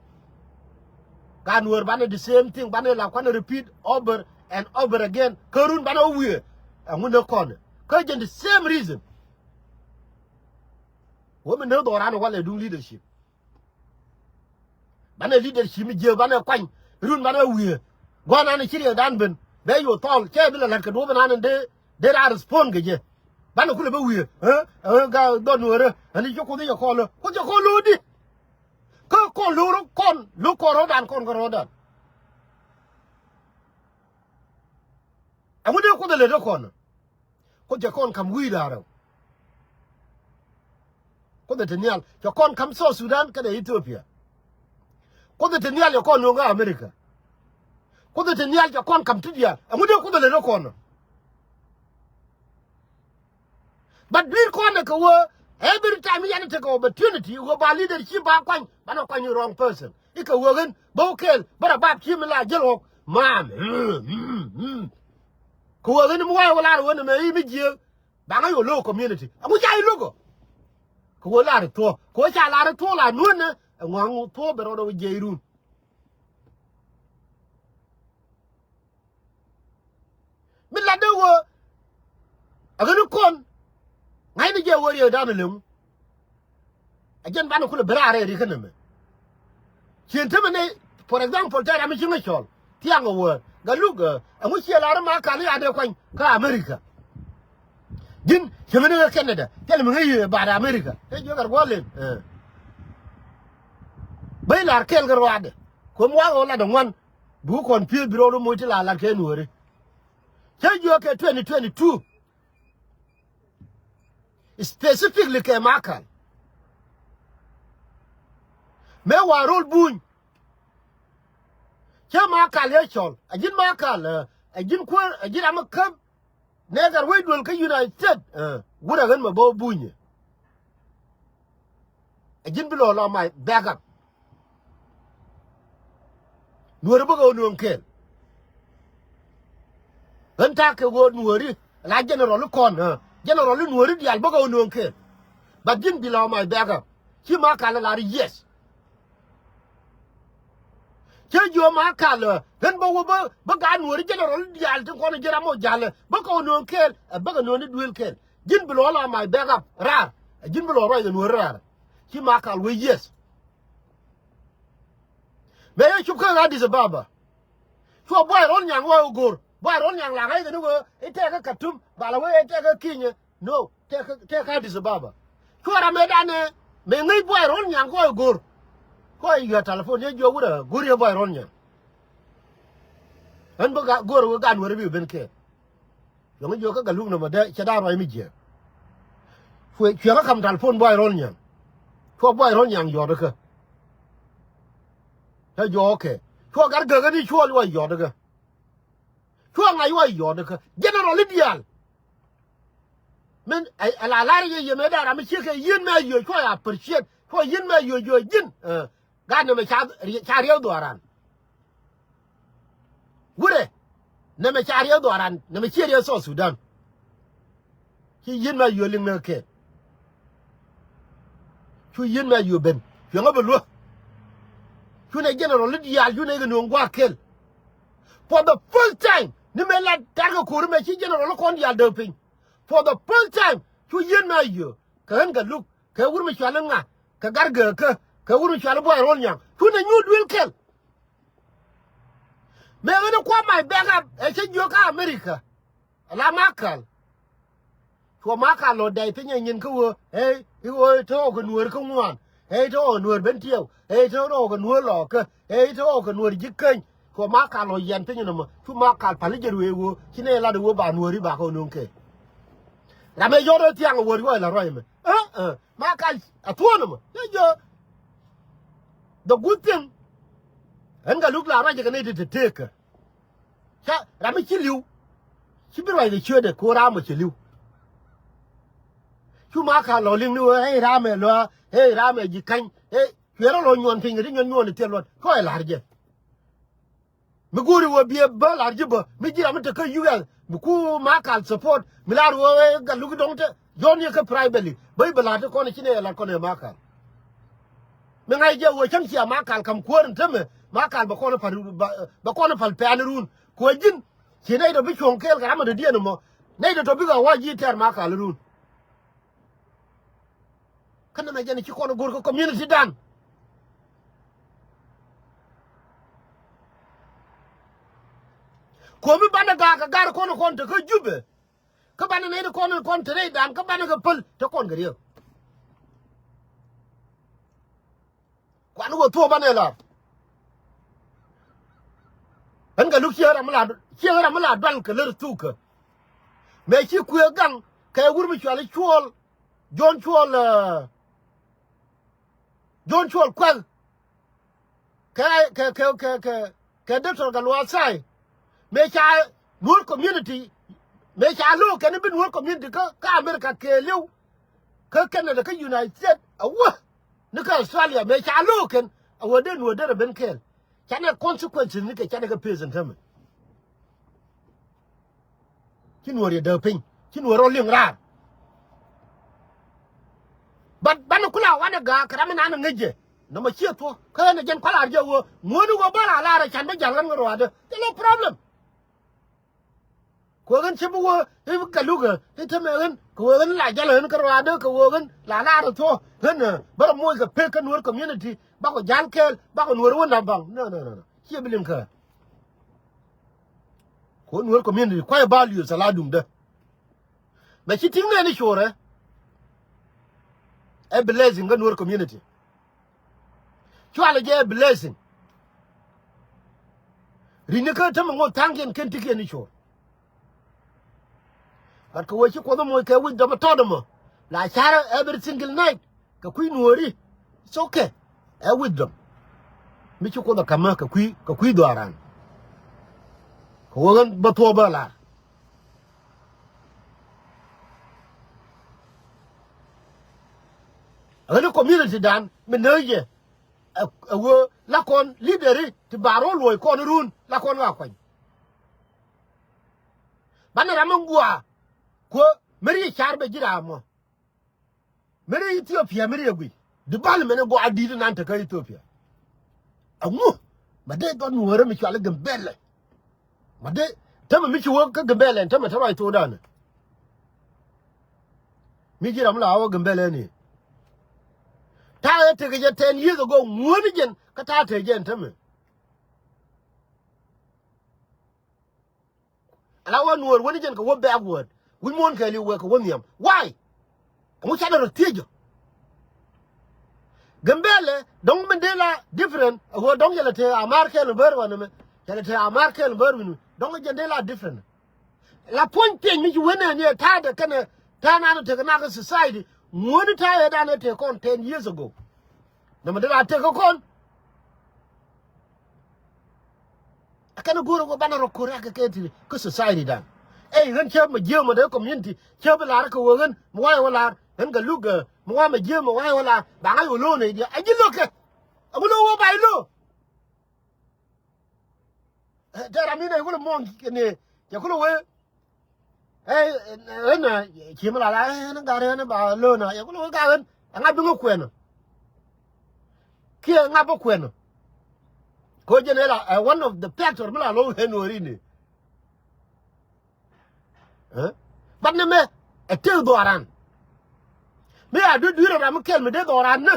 Gan wër banɛ the same thing banɛ la kuanɛ repeat over and over again. Kä run banɛ wä wiee ɛŋu nɛ kɔn kä jɛn the same reason. Wä mi nɛ dhɔran wälɛ duŋ leadership. Banɛ leadership mi jiɛ banɛ kuany run banɛ wiee. Guanan ci riɛk dan ben bɛ yo̱o̱ thɔl cɛ bi la la̱t kɛ duɔ̱p nan dee dee ra respond kɛ jɛ. Banɛ kulɛ bä wiee ɛ ɛ ga dhɔn wee rɛ ɛn ci Kuoth jɛ kɔn lä Kuoth jɛ kɔn lo̱o̱ di. Kä kɔn lo̱o̱ rɔ kɔn lo̱o̱ kɔn rɔ̱dan kɔn kɛ rɔ̱dan. Ɛŋu dee Kuoth ɛ lät ɛ kɔn. Kuoth cɛ kɔn ka̱m wi̱i̱ da̱rä. Kuoth ɛ te nhial cɛ kɔn ka̱m South Sudan kɛnɛ Ethiopia. Kuoth ɛ te nhial cɛ kɔn nuɔ̱ŋ kä America. Kuoth ɛ te nhial cɛ kɔn ka̱m ti diaal ɛŋu dee Kuoth ɛ lät ɛ kɔn. But dui̱r kɔn ɛ kɛ wee every time yan tekɛ opportunity wee ba leadership ba kuany banɛ kuany wrong person. Ikɛ wee ɣän bä wä kɛɛl bä rɛ bap ci mi la jäl ɣɔk maam. Kɛ wee ɣän mi wa̱a̱ wä lar ɣän ɛmɛ i̱ mi jiee. Baŋä yɛ wä lo̱k community ɛŋu ca i̱ lo̱k ɔ. Kɛ wee lar i̱ thuɔ̱ɔ̱ kɛ wee ca lar i̱ thuɔ̱ɔ̱ la nuɔ̱n ɛ ɛŋu aŋu thuɔ̱ɔ̱ bɛ rɔɔdɛ wä jiɛc run. Mi lat dee wee a ɣän i̱ kɔn ŋa̱cni jɛ wee riɛk dan ileŋ. A jɛn banɛ kulɛ ben raar rɛɛri kä nɛmɛ. Cien temɛ nɛ for example tɛɛr ram mi ci ŋäc cɔl thiaŋ ɛ wäär Galuk ɛ ɛŋu ciɛ lar ma kal i̱ a dee kuany kä America. Ji̱n cɛ mi ni ɣä Canada thilɛ mi ŋäc i̱ baat America te jiök ɛ ruɔ̱l in. Bä i̱ lar kɛɛl kɛ ruaadɛ kuɛ mi wakä ɣä lat ɛ ŋuan. Bi wä kɔn pi̱eth bi rɔɔd wä moc ti la lat kɛ nuääri. Cä jiök kɛ twenty twenty-two. Specifically kɛ Makal. Mëë wa rol Buny. Cä Makal yɛ cɔl. A ji̱n Makal, ɛ, a ji̱n kuäär, a ji̱n ram mi käp. Nɛ gat wec duel kä United States. Ɛ, wut a ɣän mɛ bä Buny. A ji̱n bi lɔ lɔ my backup. Nuääri bä kɛ wä nööŋ kɛɛl. Ɣän ta̱a̱ kɛ ɣöö nuääri la general kɔn, ɛ, general nuääri diaal bä kɛ wä nööŋ kɛɛl. But ji̱n bi lɔ my backup. Ci Makal lar yes. Cä jiö Makal, ɛ, ɣän bä wä bä, bä gaat nuääri general diaal tin kɔn ji̱ ram mɔ ja̱l, ɛ, bä kɛ wä nööŋ kɛɛl, ɛ, bä kɛ nööŋ ni duëël kɛɛl. Ji̱n bi lɔ lɔ my backup raar. Ɛ ji̱n bi lɔ ruac kɛ nuääri raar. Ci Makal wee yes. Mëë yɛ cop kä Addis Ababa. Cuɔ Buay Rol Nyaŋ wä go̱r. Buay Rol Nyaŋ la ɣäc kɛ ni wee i̱ tɛɛkä Khartoum, bala wee i̱ tɛɛkä Kenya. No, tɛɛkä, tɛɛkä Addis Ababa. Cuɔ ram mëë danɛ, mëë ŋäc Buay Rol Nyaŋ kɔ go̱r. Kɔ yɛ telephone yɛ jiɔ wurɛ go̱r yɛ Buay Rol Nyaŋ. Ɣän bä ga-, go̱r wä gan wärä bi ben kɛ. Cuɛŋä jiök kä Galuk nɔmɔ dee cɛ da̱a̱ ruac mi jiɛɛk. Cuɛ-, cuɛŋä kam telephone Buay Rol Nyaŋ. Cuɔ Buay Rol Nyaŋ yɔɔt kä. Cä jiök okay. Cuɔ gat gäkä ni cuɔ luɔc yɔɔt kä. Cuɔ ŋa̱c wä yɔɔt kä. General i̱ diaal. Min, ɛ, ɛ la lar yɛ yɛ mëë da̱a̱ ram mi ciek kɛ yieen mɛ yio̱o̱c cuɔ ya appreciate. Cuɔ yieen mɛ yio̱o̱c yio̱o̱c ji̱n. Ɛ, gat nɛmɛ ca, ca riɛw dhuaaran. Wurɛ. Nɛmɛ ca riɛw dhuaaran. Nɛmɛ ciɛ riɛw South Sudan. Ci yieen mɛ yio̱o̱c liŋ ni kɛ. Cu yieen mɛ yio̱o̱c ben. Cuɛ ŋä bɛ luä. Cu nɛ general i̱ diaal cu nɛ kɛ nuɔ̱ŋ gua̱a̱k kɛl. For the first time. Ni mëë la tarkɛ ko̱ri mɛ ci general i̱ kɔn diaal dee piny. For the first time. Cu yieen mɛ yio̱o̱c. Kɛ ɣän Galuk. Kɛ wur mi cuali ŋa, kɛ gat gääkä, kɛ wur mi cuali Buay Rol Nyaŋ. Cunɛ nyuur duel kɛl. Mëë ɣän ɛ kua̱r my backup, ɛ cä jiök kä America. Ala Makal. Cuɔ Makal lɔ dɛy piny ɛ nyin kä ɣöö, ey, i̱ ɣöö i̱ te ɣɔw kɛ nuäär kä ŋuan. Ey, i̱ te ɣɔw kɛ nuäär ben tiɛw. Ey, i̱ te ɣɔw kɛ nuäär lɔɔkä. Ey, i̱ te ɣɔw kɛ nuäär ji̱ käny. Cuɔ Makal lɔ yian piny nɔmɔ. Cu Makal pal i̱ jɛ ruëë ɣöö ci nɛ lat ɣöö ba nuääri ba kɛ ɣöö nööŋ kɛ. Ram ɛ yɔt ɛ thiaŋ ɛ wä ruac la ruac ɛmɛ. Ɛ, ɛ, Makal a thuɔ̱ɔ̱n ɛmɔ. Cä jiök. The good thing. Ɣän Galuk la ruac ɛ kɛ nɛy ti te teekä. Ca ram mi ci li̱w. Ci bi ruac kɛ ciötdɛ kɛ ɣöö ram ɛ ci li̱w. Cu Makal lɔ liŋ ni ɣöö, ey, ram ɛ lɔa, ey, ram ɛ ji̱ käny, ey, cuɛ rɔ lɔ nyuɔn piny kɛ ti nyuɔn nyuɔn ɛ thiɛl luɔt. Kɔ ɛ la̱r jɛ. Mi go̱o̱ri wä biɛ bä la̱r ji̱ bä. Mi ji̱ ram mi te kä U S. Mi ku Makal support. Mi la̱r wä ɛ Galuk dɔ̱ŋ te. Jɔ̱ɔ̱n yɛ kä privately. Bä i̱ bä la̱r ti kɔn i̱ ci nɛ yɛ la̱r kɔn ɛ Makal. Mi ŋa̱c jɛ wä cäŋ cia Makal ka̱m kuäär in tämɛ. Makal bɛ kɔn i̱ pal, bɛ, bɛ kɔn i̱ pal pɛ̈ɛ̈n irun. Kuɛ ji̱n. Ci nɛy tɔ bi cuɔ̱ŋ kɛɛl kɛ ram mi dɔ̱diɛn ɛmɔ. Nɛy tɔ tɔ bikɛ wä ji̱ tɛ̈r Makal irun. Kä nɛmɛ jɛn ci kɔn go̱r kä community dan. Komi banɛ gaak kɛ gar kɔn kɔn te kä Jubɛ. Kä banɛ nɛy ti kɔn kɔn te rɛy dan kä banɛ kɛ päl te kɔn kɛ riek. Kuan wä thuɔ̱k banɛ lar. Ɣän Galuk ciɛ ram mi la, ciɛ ram mi la dual kɛ lär thukä. Mëë ci kuëë gaŋ kɛ wur mi cuali cuɔl. John Cuɔl, ɛ, John Cuɔl Kuɛth. Kɛ, kɛ, kɛ, kɛ, kɛ, kɛ Doctor Gatluak Thai. Mëë ca Nuer community. Mëë ca lo̱o̱k kɛn bi Nuer community kä, kä America kɛɛliw. Kä Canada kä United States. A wä. Ni kä Australia. Mëë ca lo̱o̱k kɛn. A wä dee Nuer derɛ ben kɛɛl. Canɛ consequences ni kɛ canɛ kɛ peth in tämɛ. Ci Nuäär yɛ dääk piny. Ci Nuäär rɔ liŋ raar. But banɛ kula wanɛ gaak kɛ ram mi nan ŋäc jɛ. Nɔmɔ ciɛ thuɔ̱k. Kä ɛn ɛ jɛn kɔl ar jɛ ɣöö ŋuäni ɣöö bä la lar ɛ can bä ja̱l ɣän ɣän ruaadä. Thilɛ problem. Kɛ ɣöö ɣän cä bi wä i̱ Galuk ɛ i̱ tämɛ ɣän kɛ ɣöö ɣän la jäl ɣän kä ruaadä kɛ ɣöö ɣän la lar ɛ thuɔ̱k ɣän ɛ bä rɔ moc kɛ pek kä Nuäär community bakɔ ja̱l kɛɛl bakɔ Nuäär wä na̱m baŋ. No, no, no, no. Ciɛ bi liŋ kä. Kɛ ɣöö Nuäär community kuay values ala duŋdä. Mɛ ci ti̱ŋ nɛɛni corɛ. Ɛ blessing kä Nuäär community. Cualɛ jɛ ɛ blessing. Ri̱ni kä tämɛ ŋo̱o̱k tha̱a̱ŋkiɛn kɛn ti̱kiɛn ni cor. But kɛ wee ci Kuoth ɛ moc kɛ wisdom ɛ tɔt ɛmɔ la carɛ every single night. Kɛ kui̱ nuɔɔri. It's okay. Ɛ wisdom mi ci Kuoth ɛ ka̱mä kɛ kui̱, kɛ kui̱ dhɔaaran. Kɛ wee ɣän bä thuɔ̱ɔ̱p bä lar. Ɣän community dan mi nääc jɛ. Ɛ, ɛ wee la kɔn leaderi ti ba rɔ luɔ̱c kɔn run la kɔn ɣa kuany. Banɛ ram mi gua̱a̱ kuɛ mi ri car bɛ ji̱ ram mɔ. Mi ri Ethiopia mi ri ɛ guic development ɛ gua̱a̱ di̱t inan tekä Ethiopia. Ɛŋu ma dee dhɔt nuɔ̱ɔ̱rä mi cual i̱ Gambɛlɛ. Ma dee tämɛ mi ci wä kä Gambɛlɛ ɛn tämɛ te ruac thokdan. Mi ji̱ ram la wä Gambɛlɛ ni ta̱a̱ ɛ tekɛ jɛ ten years ago ŋuäni jɛn kä ta̱a̱ te jɛn tämɛ. Ala wä nuɔɔr wäni jɛn kɛ wä backward. Wi̱c muɔ̱ɔ̱n kɛɛliw wek kɛ wä nhiam. Why? Ɛŋu canɛ rɔ thiec jɔ. Gambɛlɛ dɔ̱ŋ min dee la different ɛ ɣöö dɔ̱ŋ jɛ lɛ te amar kɛɛl bär wanɛ mɛ. Cɛ lɛ te amar kɛɛl bär wi̱n wi̱n dɔ̱ŋ jɛn dee la different. La puɔ̱ny piɛny mi ci wen nɛ ni ɛ ta̱a̱dɛ kɛnɛ ta̱a̱ nanɛ tekɛ nak ɛ society. Ŋuäni ta̱a̱ ɛ danɛ te kɔn ten years ago. Nɛmɛ dee la tekɛ kɔn. Ɛ kɛn go̱o̱r ɛ wä banɛ rɔ ko̱r ɛ kɛ kɛ ti kä society dan. Ɛ ɣän cä mɛ jiääm ɛ dee community cä bi lar ɛ kɛ wä ɣän mɛ wayɛ wä lar ɣän kɛ luk ɛ mɛ wa mɛ jiääm mɛ wayɛ wä lar ba ŋa̱c wä lo̱o̱n ɛ diɛ ɛ ji̱ lo̱k kɛ. Ɛ wä lo̱o̱ wä bay lo̱o̱. Ɛ tɛ ram in ɛ wä lɛ muɔ̱ɔ̱ŋ kɛ ni cɛ kulɛ wee. Ɛ ɣän ɛ ci mi la la ɛ ɣän gat ɣän ba lo̱o̱n ɛ yɛ kulɛ wee gat ɣän ɛ ŋa̱ bi ŋä kuɛn ɔ. Kiɛ ŋa̱p bä kuɛn ɔ. Ko jɛn ɛ la ɛ one of the factor mi la lo̱ŋ ɣän wä ri ni. Ɛ bat ni mɛ ɛ tëë dhɔaran. Mi a duer duer ram mi kɛl mi dee dhɔaran ni.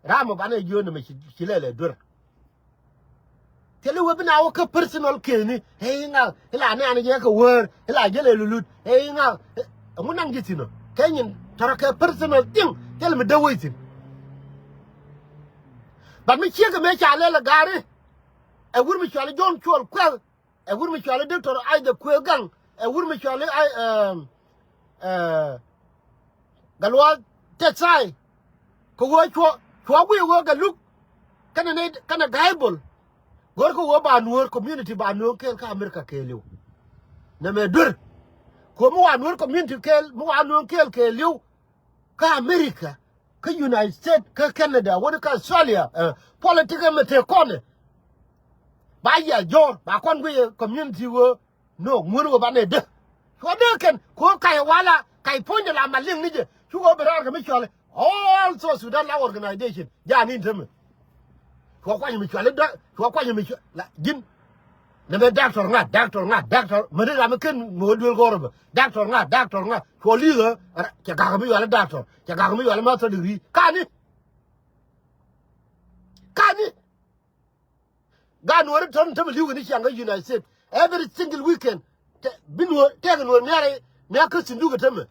Ram mi banɛ jiön ni mɛ ci lɛl ɛ duer. Thil i̱ wee bi na wä kä personal case ni. Ɛ i̱ ŋa ila nɛɛni jɛ kɛ wäär ila jɛ lɛ lulut. Ɛ i̱ ŋa ɛŋu naŋ ji̱ thi̱n ɔ kɛ nyin tɔrɔ kɛ personal thing. Thil mi dee wec thi̱n. Bat mi ciek kɛ mëë ca lɛl ɛ gaari. Ɛ wur mi cuali John Cuɔl Kuɛth. Ɛ wur mi cuali Doctor Isaac Kuëë Gaŋ. Ɛ wur mi cuali Galuak Tɛthai. Kɛ ɣöö cuɔ cuɔ guiy ɣöö Galuk kɛnɛ nɛy kɛnɛ Gaibol. Go̱r kɛ ɣöö ba Nuɔ̱ɔ̱r community ba nööŋ kɛɛl kä America kɛɛliw. Nɛmɛ duer. Kɛ ɣöö mi wa Nuɔ̱ɔ̱r community kɛɛl mi wa nööŋ kɛɛl kɛɛliw. Kä America kä United States kä Canada wäni kä Australia. Politic ɛmɛ tëë kɔnɛ. Ba yia jɔ̱ɔ̱r ba kɔn guiy community ɣöö. No ŋuän wä banɛ dee. Cuɔ dee kɛn kɛ ɣöö kac ɛ wala kac puɔ̱nydɛ la ma liŋ ni jɛ. Cukɛ ɣöö ben raar kɛ mi cuali all South Sudan la organization. Ja̱a̱n in temɛ. Cuɔ kuany mi cuali dee cuɔ kuany mi cuali la ji̱n. Nɛ mɛ doctor ŋa doctor ŋa doctor mäni ram mi ken mi wä duel gɔr bä doctor ŋa doctor ŋa. Cuɔ li̱i̱ ɣä cɛ gak mi yuali doctor cɛ gak mi yuali master degree kani. Kani. Gaat nuɔɔri tɔ̱n tämɛ li̱w kɛ ni ciaŋ kä United States every single weekend. Bi nuɔɔr tɛk nuɔɔr miarɛ miak kä sinduk kɛ tämɛ.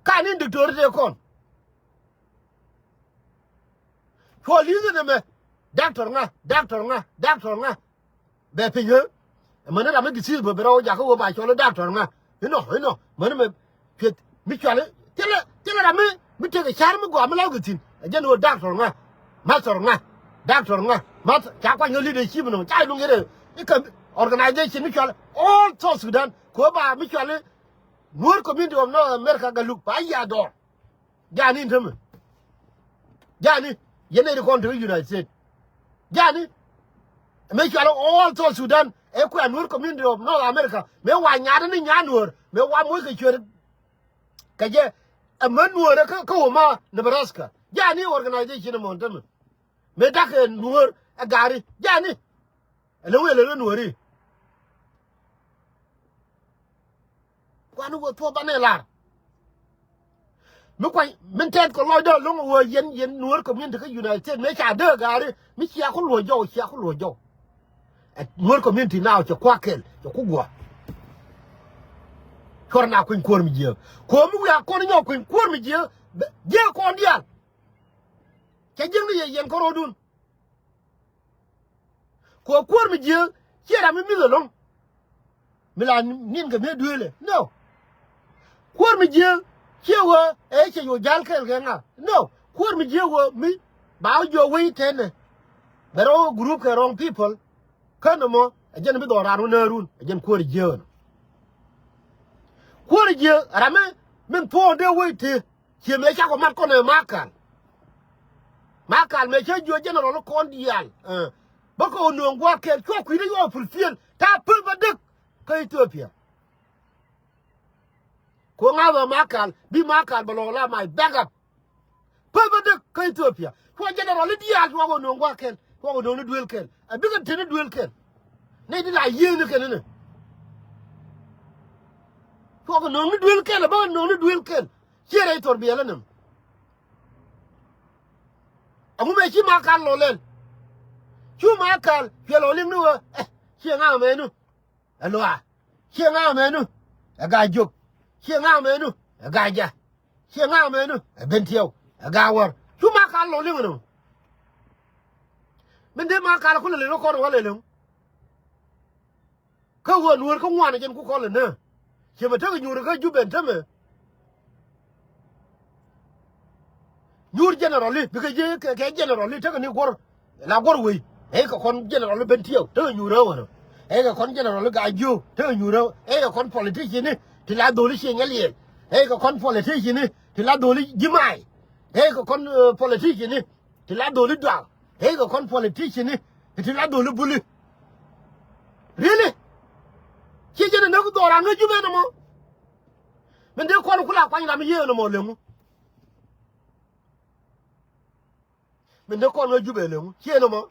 Kan in diktori tëë kɔn. Cuɔ li̱th in ɛmɛ doctor ŋa doctor ŋa doctor ŋa. Bɛ piny ɣä. Mäni ram mi disease bä bi rɛw jakä ɣöö ba cɔl i̱ doctor ŋa. Inɔ inɔ mäni mɛ pieth mi cuali thilɛ thilɛ ram mi mi tekɛ car mi gɔaa mi law kɛ thi̱n. Ɛ jɛn ɣöö doctor ŋa. Master ŋa. Doctor ŋa. Master ca kuany ɣä leadership nɔ ca luŋ yɛn ɛ i̱ kɛ organization mi cuali all South Sudan kɛ ɣöö ba mi cuali Nuer community of North America Galuk ba yia dɔɔr. Jani in tämɛ. Jani yɛn nɛy ti kɔn te kä United States. Jani mëë cual all South Sudan ɛ kuɛ Nuer community of North America mëë wa nyaat ni nyaat Nuer mëë wa moc kɛ cuet. Kɛ jɛ ɛ män Nuer kä kä Omaha, Nebraska. Jani organization ɛmɔ in tämɛ mëë dakɛ Nuer ɛ gari jani. Ɛ lɛ wëë lɛ lä Nueri. Kuan wä thuɔ̱k banɛ lar. Mi kuany min tɛth kɛ lɔcdä lo̱ŋ wä yɛn yɛn Nuer community kä United States mëë ca dee gaari mi cia ku luɔc jɔw cia ku luɔc jɔw. Ɛ Nuer community now cɛ kuak kɛl cɛ ku guɔ. Cuɔr na kuny kuɔr mi jiääk kuɔr mi wiaa kɔn nyɔk kuny kuɔr mi jiääk. Jiääk kɔn diaal. Cɛ jiäk ni yɛ yɛn kärɔɔdun. Kɛ kuäär mi jiääk ciɛ ram mi mi̱th ɛlɔ̱ŋ. Mi la ni̱n kɛ mi duëëlɛ. No. Kuäär mi jiääk ciɛ ɣöö ɛ cɛ yo̱o̱ ja̱l kɛɛl kɛ ŋa. No. Kuäär mi jiääk ɣöö mi ba wä jiök wec tɛnɛ. Bɛ rɔ wä group kɛ wrong people. Kä nɔmɔ ɛ jɛn bi dhɔran wä näärun ɛ jɛn kuäär jiääk ɛnɔ. Kuäär jiääk ram mi min thuɔɔk dee wec tëë. Ciɛ mëë cakɔ mat kɔn ɛ Makal. Makal mëë cä jiök general kɔn diaal. Ɛ, bä kɛ wä nööŋ gua̱a̱th kɛɛl cuɔ kui̱dä yuɔ pul thieen ta̱a̱ päl bä däk kä Ethiopia. Ku ŋa̱th ɛ Makal bi Makal bɛ lɔ̱k la my backup. Päl bä däk kä Ethiopia cuɔ general i̱ diaal cuɔ kɛ wä nööŋ gua̱a̱th kɛɛl cuɔ kɛ nööŋ ni duëël kɛɛl ɛ bikɛ te ni duëël kɛɛl. Nɛy ti la yiëëni kɛn inɛ cuɔ kɛ nööŋ ni duëël kɛɛl ɛ bä kɛ nööŋ ni duëël kɛɛl. Ciɛ rɛy thor biɛl ɛnɛm. Ɛŋu mëë ci Makal lɔ lɛl? Cu Makal piɛl ɔ liŋ ni ɣöö, eh, ciɛ ŋa mɛnu ɛ Luaak. Ciɛ ŋa mɛnu ɛ Gaa Jiök. Ciɛ ŋa mɛnu ɛ Gaa Ja̱. Ciɛ ŋa mɛnu ɛ Bentiu ɛ Gaa Wäär. Cu Makal lɔ liŋ ɛnɔ. Min dee Makal kulɛ liŋ kɔn wä lɛ liŋ. Kä ɣöö nuɔ̱ɔ̱r kä ŋuan jɛn ku kɔn lɛ nä. Ciɛ mɛ tekɛ nyuur kä Jubɛ ɛn tämɛ. Nyuur general i̱ bikɛ ji̱ kɛ, kɛ general i̱ tekɛ ni guɔ̱r. La guɔ̱r wei. Ɛ kɛ kɔn general i̱ Bentiu tekɛ nyuur ɛ wänä. Ɛ kɛ kɔn general i̱ Gaa Jiök tekɛ nyuur ɛ. Ɛ kɛ kɔn politician i̱ ti la dholi ciɛ nyɛl yɛl. Ɛ kɛ kɔn politician i̱ ti la dholi ji̱ ma̱a̱y. Ɛ kɛ kɔn, eh, politician i̱ ti la dholi dual. Ɛ kɛ kɔn politician i̱ ti la dholi buli. Really? Ci jɛn inä ku dhɔran ŋäc Jubɛ nɔmɔ. Min dee kɔn ku la kuany ram i̱ yiëë nɔmɔ leŋu. Min dee kɔn ŋäc Jubɛ leŋu ciɛ nɔmɔ.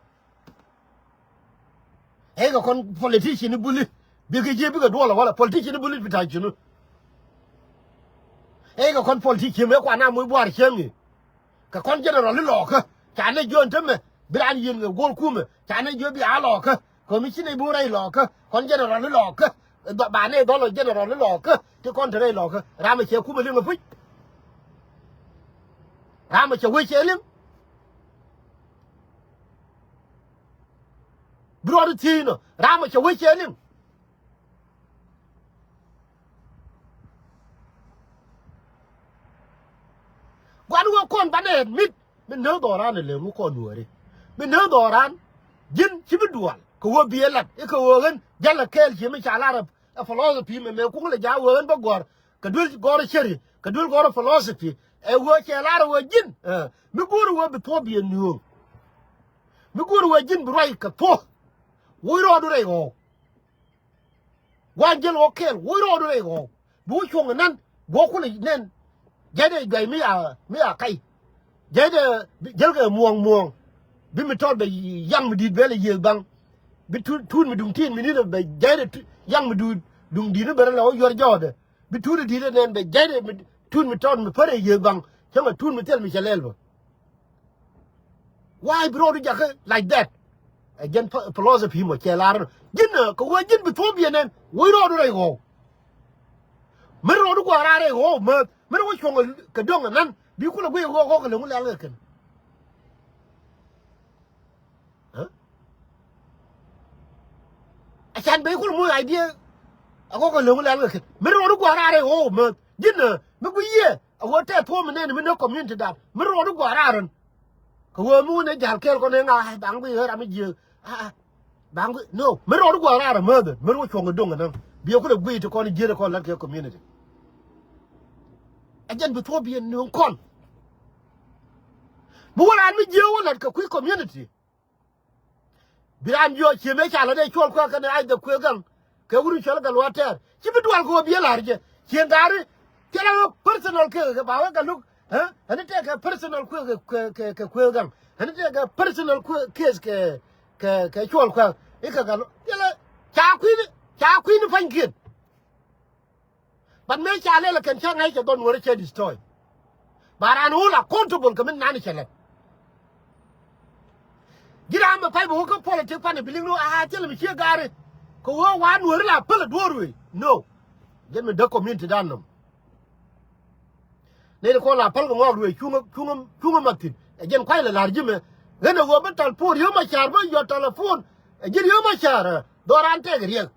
Ɛ kɛ kɔn politician i̱ buli. Bikɛ jiɛ bikɛ duɔl wala politician i̱ buli bi ta̱c cunu. Ɛ kɛ kɔn politician mëë kuan a muc buar cieŋ i̱. Kɛ kɔn general i̱ lɔɔkä ca nɛ jiön tämɛ bi raan yieen kɛ guɔl kumɛ ca nɛ jiö bi a lɔɔkä. Kɛ mi ci nɛ bi wä rɛy lɔɔkä kɔn general i̱ lɔɔkä. Ba nɛ dhɔl ɔ general i̱ lɔɔkä ti kɔn te rɛy lɔɔkä. Ram ɛ cɛ kumɛ liŋ ɛ puc. Ram ɛ cɛ wec cɛ liŋ. Bi rɔɔd i̱ thiec nɔ ram ɛ cɛ wec cɛ liŋ. Gua̱n wä kɔn banɛ admit mi nääk dhɔran ɛ lɛ ŋu kɔn nuɔ̱ɔ̱ri. Mi nääk dhɔran ji̱n ci bi dual kɛ wä bi ɛ lat i̱ kɛ wä ɣän jälɛ kɛɛl ci mi ca lar ɛ philosophy mɛ mɛ kuŋ lɛ ja̱ wä ɣän bä gɔ̱r. Kɛ duel gɔ̱r ceri kɛ duel gɔ̱r philosophy. Ɛ wä cɛ lar ɛ wä ji̱n, ɛ, mi go̱o̱r ɛ wä bi thuɔ̱ɔ̱p bi ɛ nööŋ. Mi go̱o̱r ɛ wä ji̱n bi ruac kɛ thuɔ̱ɔ̱p. Woc rɔɔdu rɛy ɣɔw. Gua̱n jäl ɣɔw kɛɛl woc rɔɔdu rɛy ɣɔw. Bi wä cuɔ̱ŋ ɛ nan guɔ̱k kulɛ nɛn. Jɛn ɛ juac mi a, mi a kac. Jɛn ɛ jäl kɛ muɔ̱ɔ̱ŋ muɔ̱ɔ̱ŋ. Bi mi tɔt bɛ yaŋ mi di̱i̱t bɛ lɛ yiëëth baŋ. Bi tuut, tuut mi duŋ ti̱i̱t mi ni̱n bɛ jɛn ɛ tu-, yaŋ mi duut duŋ di̱i̱t ni bɛ rɛ lɛ wä yuɔr jɔɔdɛ. Bi tuut ɛ di̱i̱t ɛ nɛn bɛ jɛn ɛ mi tuut mi tɔt mi pär ɛ yiëëth baŋ. Cäŋ ɛ tuut mi thil mi cɛ lɛl bä. Why bi rɔɔdu jakä like that? Ɛ jɛn phi-, philosophy mɔ cɛ lar. Ji̱n, ɛ, kɛ wee ji̱n bi thuɔ̱ɔ̱p yɛn ɛn wec rɔɔdu rɛy ɣɔw. Mɛn rɔɔdu gua̱a̱r a rɛy ɣɔw määth mɛn wä cuɔ̱ŋ kɛ döŋ ɛnan bi kulɛ guiy ɣɔw ɣɔw kɛ leŋ wä lɛl kɛ kɛn. Ɛ? Ɛ can ben kulɛ moc idea. Ɛ ɣɔw kɛ leŋ wä lɛl kɛ kɛn mɛn rɔɔdu gua̱a̱r a rɛy ɣɔw määth ji̱n, ɛ, mi guiy yiëë. A wä tɛth thuɔ̱ɔ̱m mi nɛn mi näk community dan mi rɔɔdu gua̱a̱r raar rän. Kɛ wee mi wun ɛ ja̱l kɛɛl kɔn ɛ ŋa̱ baŋ bi ɣän ram mi jiääk. Aa, baŋ bi, no, mi rɔɔdu gua̱a̱r raar rän määthɛ mi rɔ cuɔ̱ŋ kɛ do̱ŋ kɛ näŋ bi ɛ kulɛ guiy ti kɔn jiääk kɔn la̱t kɛ community. Ɛ jɛn bi thuɔ̱ɔ̱p bi ɛ nööŋ kɔn. Mi wä raan mi jiääk wä la̱t kɛ kui̱ community. Bi raan jiɔk cië mëë ca lät ɛ cuɔl kuäk kɛnɛ Isaac Kuëë Gaŋ kɛ wut in cɔl Gatluak Tɛɛr. Ci bi dual kɛ ɣöö bi ɛ la̱r jɛ ciëŋ gaari. Thilɛ ɣöö personal case kɛ ba wek Gatluak, ɛ? Ɛn i̱ tëëkɛ personal case kɛ, kɛ, kɛ, kɛ Kuëë Gaŋ. Ɛn i̱ tëëkɛ personal case kɛ, kɛ, kɛ cuɔl kuäk i̱ kɛ Gatluak. Thilɛ ca kui̱ni, ca kui̱ni pa̱nykiɛn. But mëë ca lɛl ɛ kɛn cä ŋäc cɛ dhɔn nuɔ̱ɔ̱ri cɛ destroy. Ba raan ɣöö la accountable kɛ min nani cɛ lɛl. Ji̱ ram mɛ pay bɛ wä kä politik pan ɛ bi liŋ ni ɣöö a thilɛ mi cië gaari. Kɛ ɣöö wa nuɔ̱ɔ̱ri la päl ɛ duɔ̱ɔ̱r wee. No. Jɛn mi däk community dan nɔm. Nɛy kɔn la päl kɛ ŋɔak ruëë cuŋä, cuŋä, cuŋä mat thi̱n. Ɛ jɛn kuay lɛ la̱r ji̱ mɛ. Ɣän ɛ ɣöö bä tal puɔ̱ɔ̱r yio̱w ma ca̱a̱r bä yɔt telephone. Ɛ ji̱n yio̱w ma ca̱a̱r, ɛ dhɔran tɛk riɛk.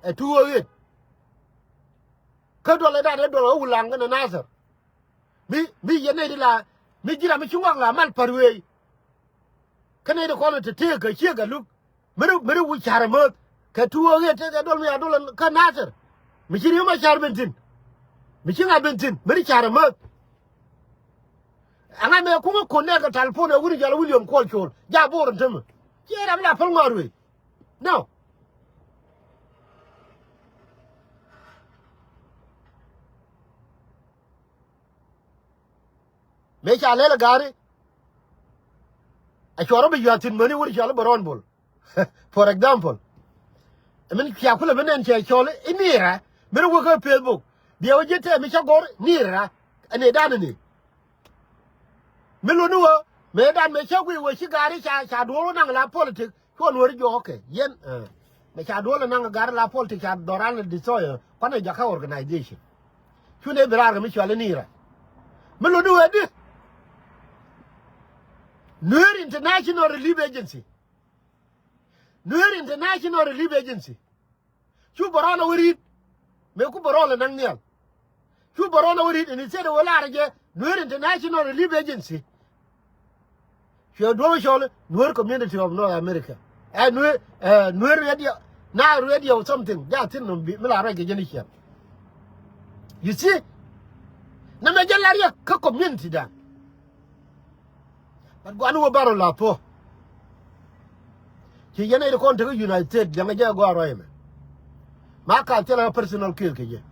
ɛ two oh eight. Kä duɔl ɛ dan ɛ duɔl ɛ Wulaŋ kɛnɛ Nathir. Mi, mi yɛn nɛy di la, mi ji̱n ram mi ci ŋɔak la mal pa̱r wee. Kä nɛy di kɔn te tëëk kɛ ciek ɛ luk. Meri, meri wi̱c ca̱r ɛ määth. Kɛ two oh eight tëëk ɛ duɔl mi a duɔl kä Nathir. Mi ci Riek Macar ben thi̱n. Mi ci ŋa ben thi̱n. Meri ca̱r ɛ määth. Ɛŋa mɛ kuŋä kon nɛɛk kɛ talpon ɛ wut in jɔl William Kuɔl Col. Ja Bor in tämɛ. Ciɛ ram la päl ŋɔɔr wee. No. Mëë ca lɛl ɛ ga̱ri. A cuɔr ɔ bi yua̱th thi̱n mäni wur cɔl i̱ bɛ rɔɔn bol. For example, min cia kulɛ bi nɛn cɛ cɔl i̱ ni̱i̱rä. Min wä kä Facebook. Biɛ wä ji̱ tɛm i̱ cä gɔr ni̱i̱rä. Ɛn i̱ dan ini. Mi luni wä mëë dan mëë cä guiy wä ci gaari ca, ca duɔl wä naŋ la politik. Cuɔ nuɔri juɔk kɛ yɛn. Mɛ ca duɔl naŋ gar la politik ca dhɔran la destroy. Kuanɛ jakä organization. Cu ne bi raar kɛ mi cual ni ra. Mi luni wee di. Nuer International Relief Agency. Nuer International Relief Agency. Cu bɛ rɔn a wä ri̱t. Mëë ku bɛ rɔn la naŋ nhial. Cu bɛ rɔn a wä ri̱t, instead wä lar jɛ Nuer International Relief Agency. Cuɛ duɔ̱ŋ cɔl Nuer Community of North America. Ɛ Nuer, ɛ Nuer Radio, na radio something. Ja thi̱n nɔm bi mi la ruac kɛ jɛn i̱ ciɛn. You see? Nɛmɛ jɛ lar yɛ kä community dan. But guani wä bärɔ la puɔ. Ci yɛn ɛ kɔn tekɛ United States, liɛŋɛ jɛ gɔaa ruac ɛmɛ. Ma kal thilɛ personal case kɛ jɛ.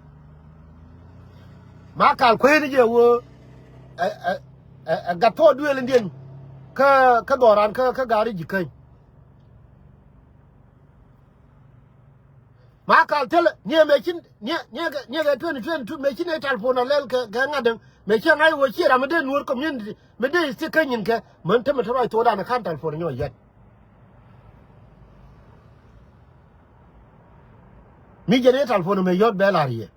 Ma kal kueni jɛ wä ɛ, ɛ, ɛ, ɛ gat thɔɔk duëël indiɛn kä, kä dhɔran kä, kä gari ji̱ käny. Ma kal thilɛ niɛ mɛ cin niɛ, niɛ kɛ, niɛ kɛ twenty twenty-two mɛ cin ɛ talpon a lɛl kɛ, kɛ ŋa̱t däŋ mɛ cin ŋa̱c wä ciɛ ram mi dee Nuer community mi dee i̱ thiek kä nyin kɛ män tämɛ te ruac thokdan ɛ ka̱n talpon nyɔ yɛt. Mi jɛn ɛ talpon mɛ yɔt bɛ lar yɛ.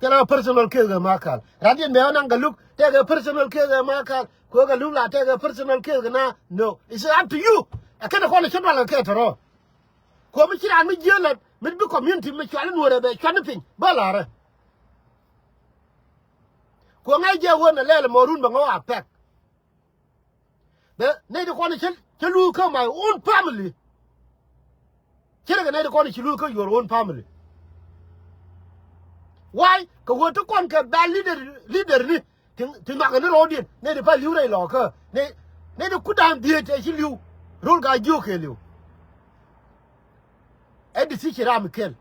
Thilɛ personal case kɛ ma kal. Ran diɛn bɛ ɣän naŋ kɛ luk tɛkɛ personal case kɛ ma kal. Kuɛ kɛ luk la tɛkɛ personal case kɛ na no. It's up to you. Ɛ kɛn ɛ kɔn ɛ cä dual kɛ kɛ tɔrɔ. Kuɔ mi ci raan mi jiäk lät mi bi community mi cual i̱ Nuɔrɛ bɛ cuan i̱ piny bä la̱rä. Kuɔ ŋa̱c jɛ wen ɛ lɛl ɛmɔ run bɛ ŋɔk a pɛk. Bɛ nɛy ti kɔn i̱ cä, cä luuk kä my own family. Cä rɛ kɛ nɛy ti kɔn i̱ ci luuk kä your own family. Why? Kɛ ɣöö ti kɔn kɛ bad leader, leader ni ti, ti nhɔakɛ ni ro̱o̱diɛn nɛy ti pa li̱w rɛy lɔɔkä nɛy, nɛy ti kut da̱a̱n dhieec tɛ ci li̱w. Ro̱l gaa jiök kɛ li̱w. Ɛ decision ram kɛl.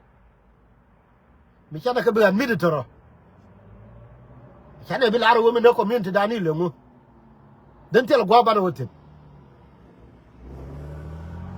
Mi canɛ kɛ bi ɣän mi̱t tɔrɔ. Canɛ bi lar wä mi ne community dan i̱ leŋu. Dhen thil gua̱a̱p banɛ wä thi̱n.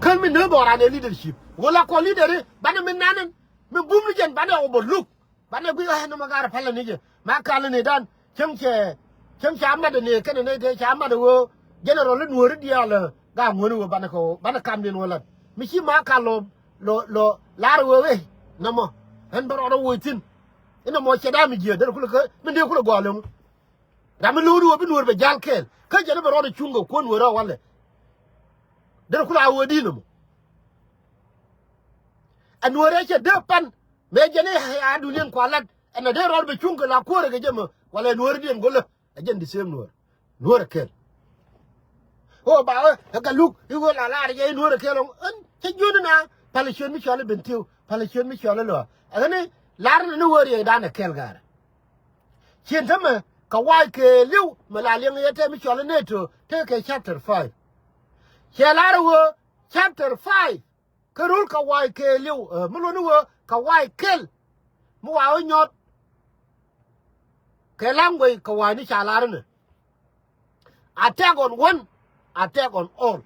Kän mi ne dhɔran ɛ leadership wä la kɔ leader i̱ banɛ mi nanɛn mi bum ni jɛn banɛ overlook. Banɛ guic ɣä nɔmɔ gar pälä ni jɛ ma kalä ni dan. Cäŋ cɛ, cäŋ ca mat ni kɛnɛ ni te ca mat ɣöö general in wääri diaal. Ga ŋuäni ɣöö banɛ kɛ ɣöö banɛ kamdiɛn ɣöö lat mi ci ma kal lɔ, lɔ, lɔ lar ɣöö ɣe nɔmɔ. Ɣän bä rɔɔdɛ woc thi̱n. Inɔmɔ cɛ da̱a̱ mi jiääk derɛ kulɛ kä min dee kulɛ gɔaa lɛŋu. Ram mi lo̱o̱ri ɣöö bi nuäär bɛ ja̱l kɛɛl kä jɛn bɛ rɔɔdɛ cuŋ kɛ kuäär nuäärä walɛ. Derɛ kulɛ a ɣöö di̱i̱n nɔmɔ. Ɛ nuäärɛ cɛ dee pan. Mëë jɛn i̱ a duniɛn kua lat ɛn a dee rɔɔd bɛ cuŋ kɛ la kuäärɛ kɛ jɛ mɛ walɛ nuäärɛ diɛn go̱lä. Ɛ jɛn the same nuäär. Nuäärɛ kɛl. Ɣöö ba ɣä ɛ kɛ luk i̱ ɣöö la laarɛ jɛ i̱ nuäärɛ kɛl ɣän cä jiöni na. Palɛ ciöt mi cɔal i̱ Bentiu. Palɛ ciöt mi cɔal i̱ Lɔa. Ɛ ɣän i̱ lar ni ni ɣöö riɛkdan ɛ kɛl gaarɛ. Cien tämɛ kɛ wac kɛɛliw mɛ la liɛŋ yɛ tɛ mi cɔal i̱ NATO tekɛ chapter five. Cɛ lar ɣöö chapter five. Kä rul kɛ wa̱a̱ kɛɛliw ɛ mi luɔ̱ni wee kɛ wa̱a̱ kɛl. Mi wa̱a̱ wä nyɔt kɛ language kɛ wa̱a̱ ni ca lar inɛ. Attack on one, attack on all.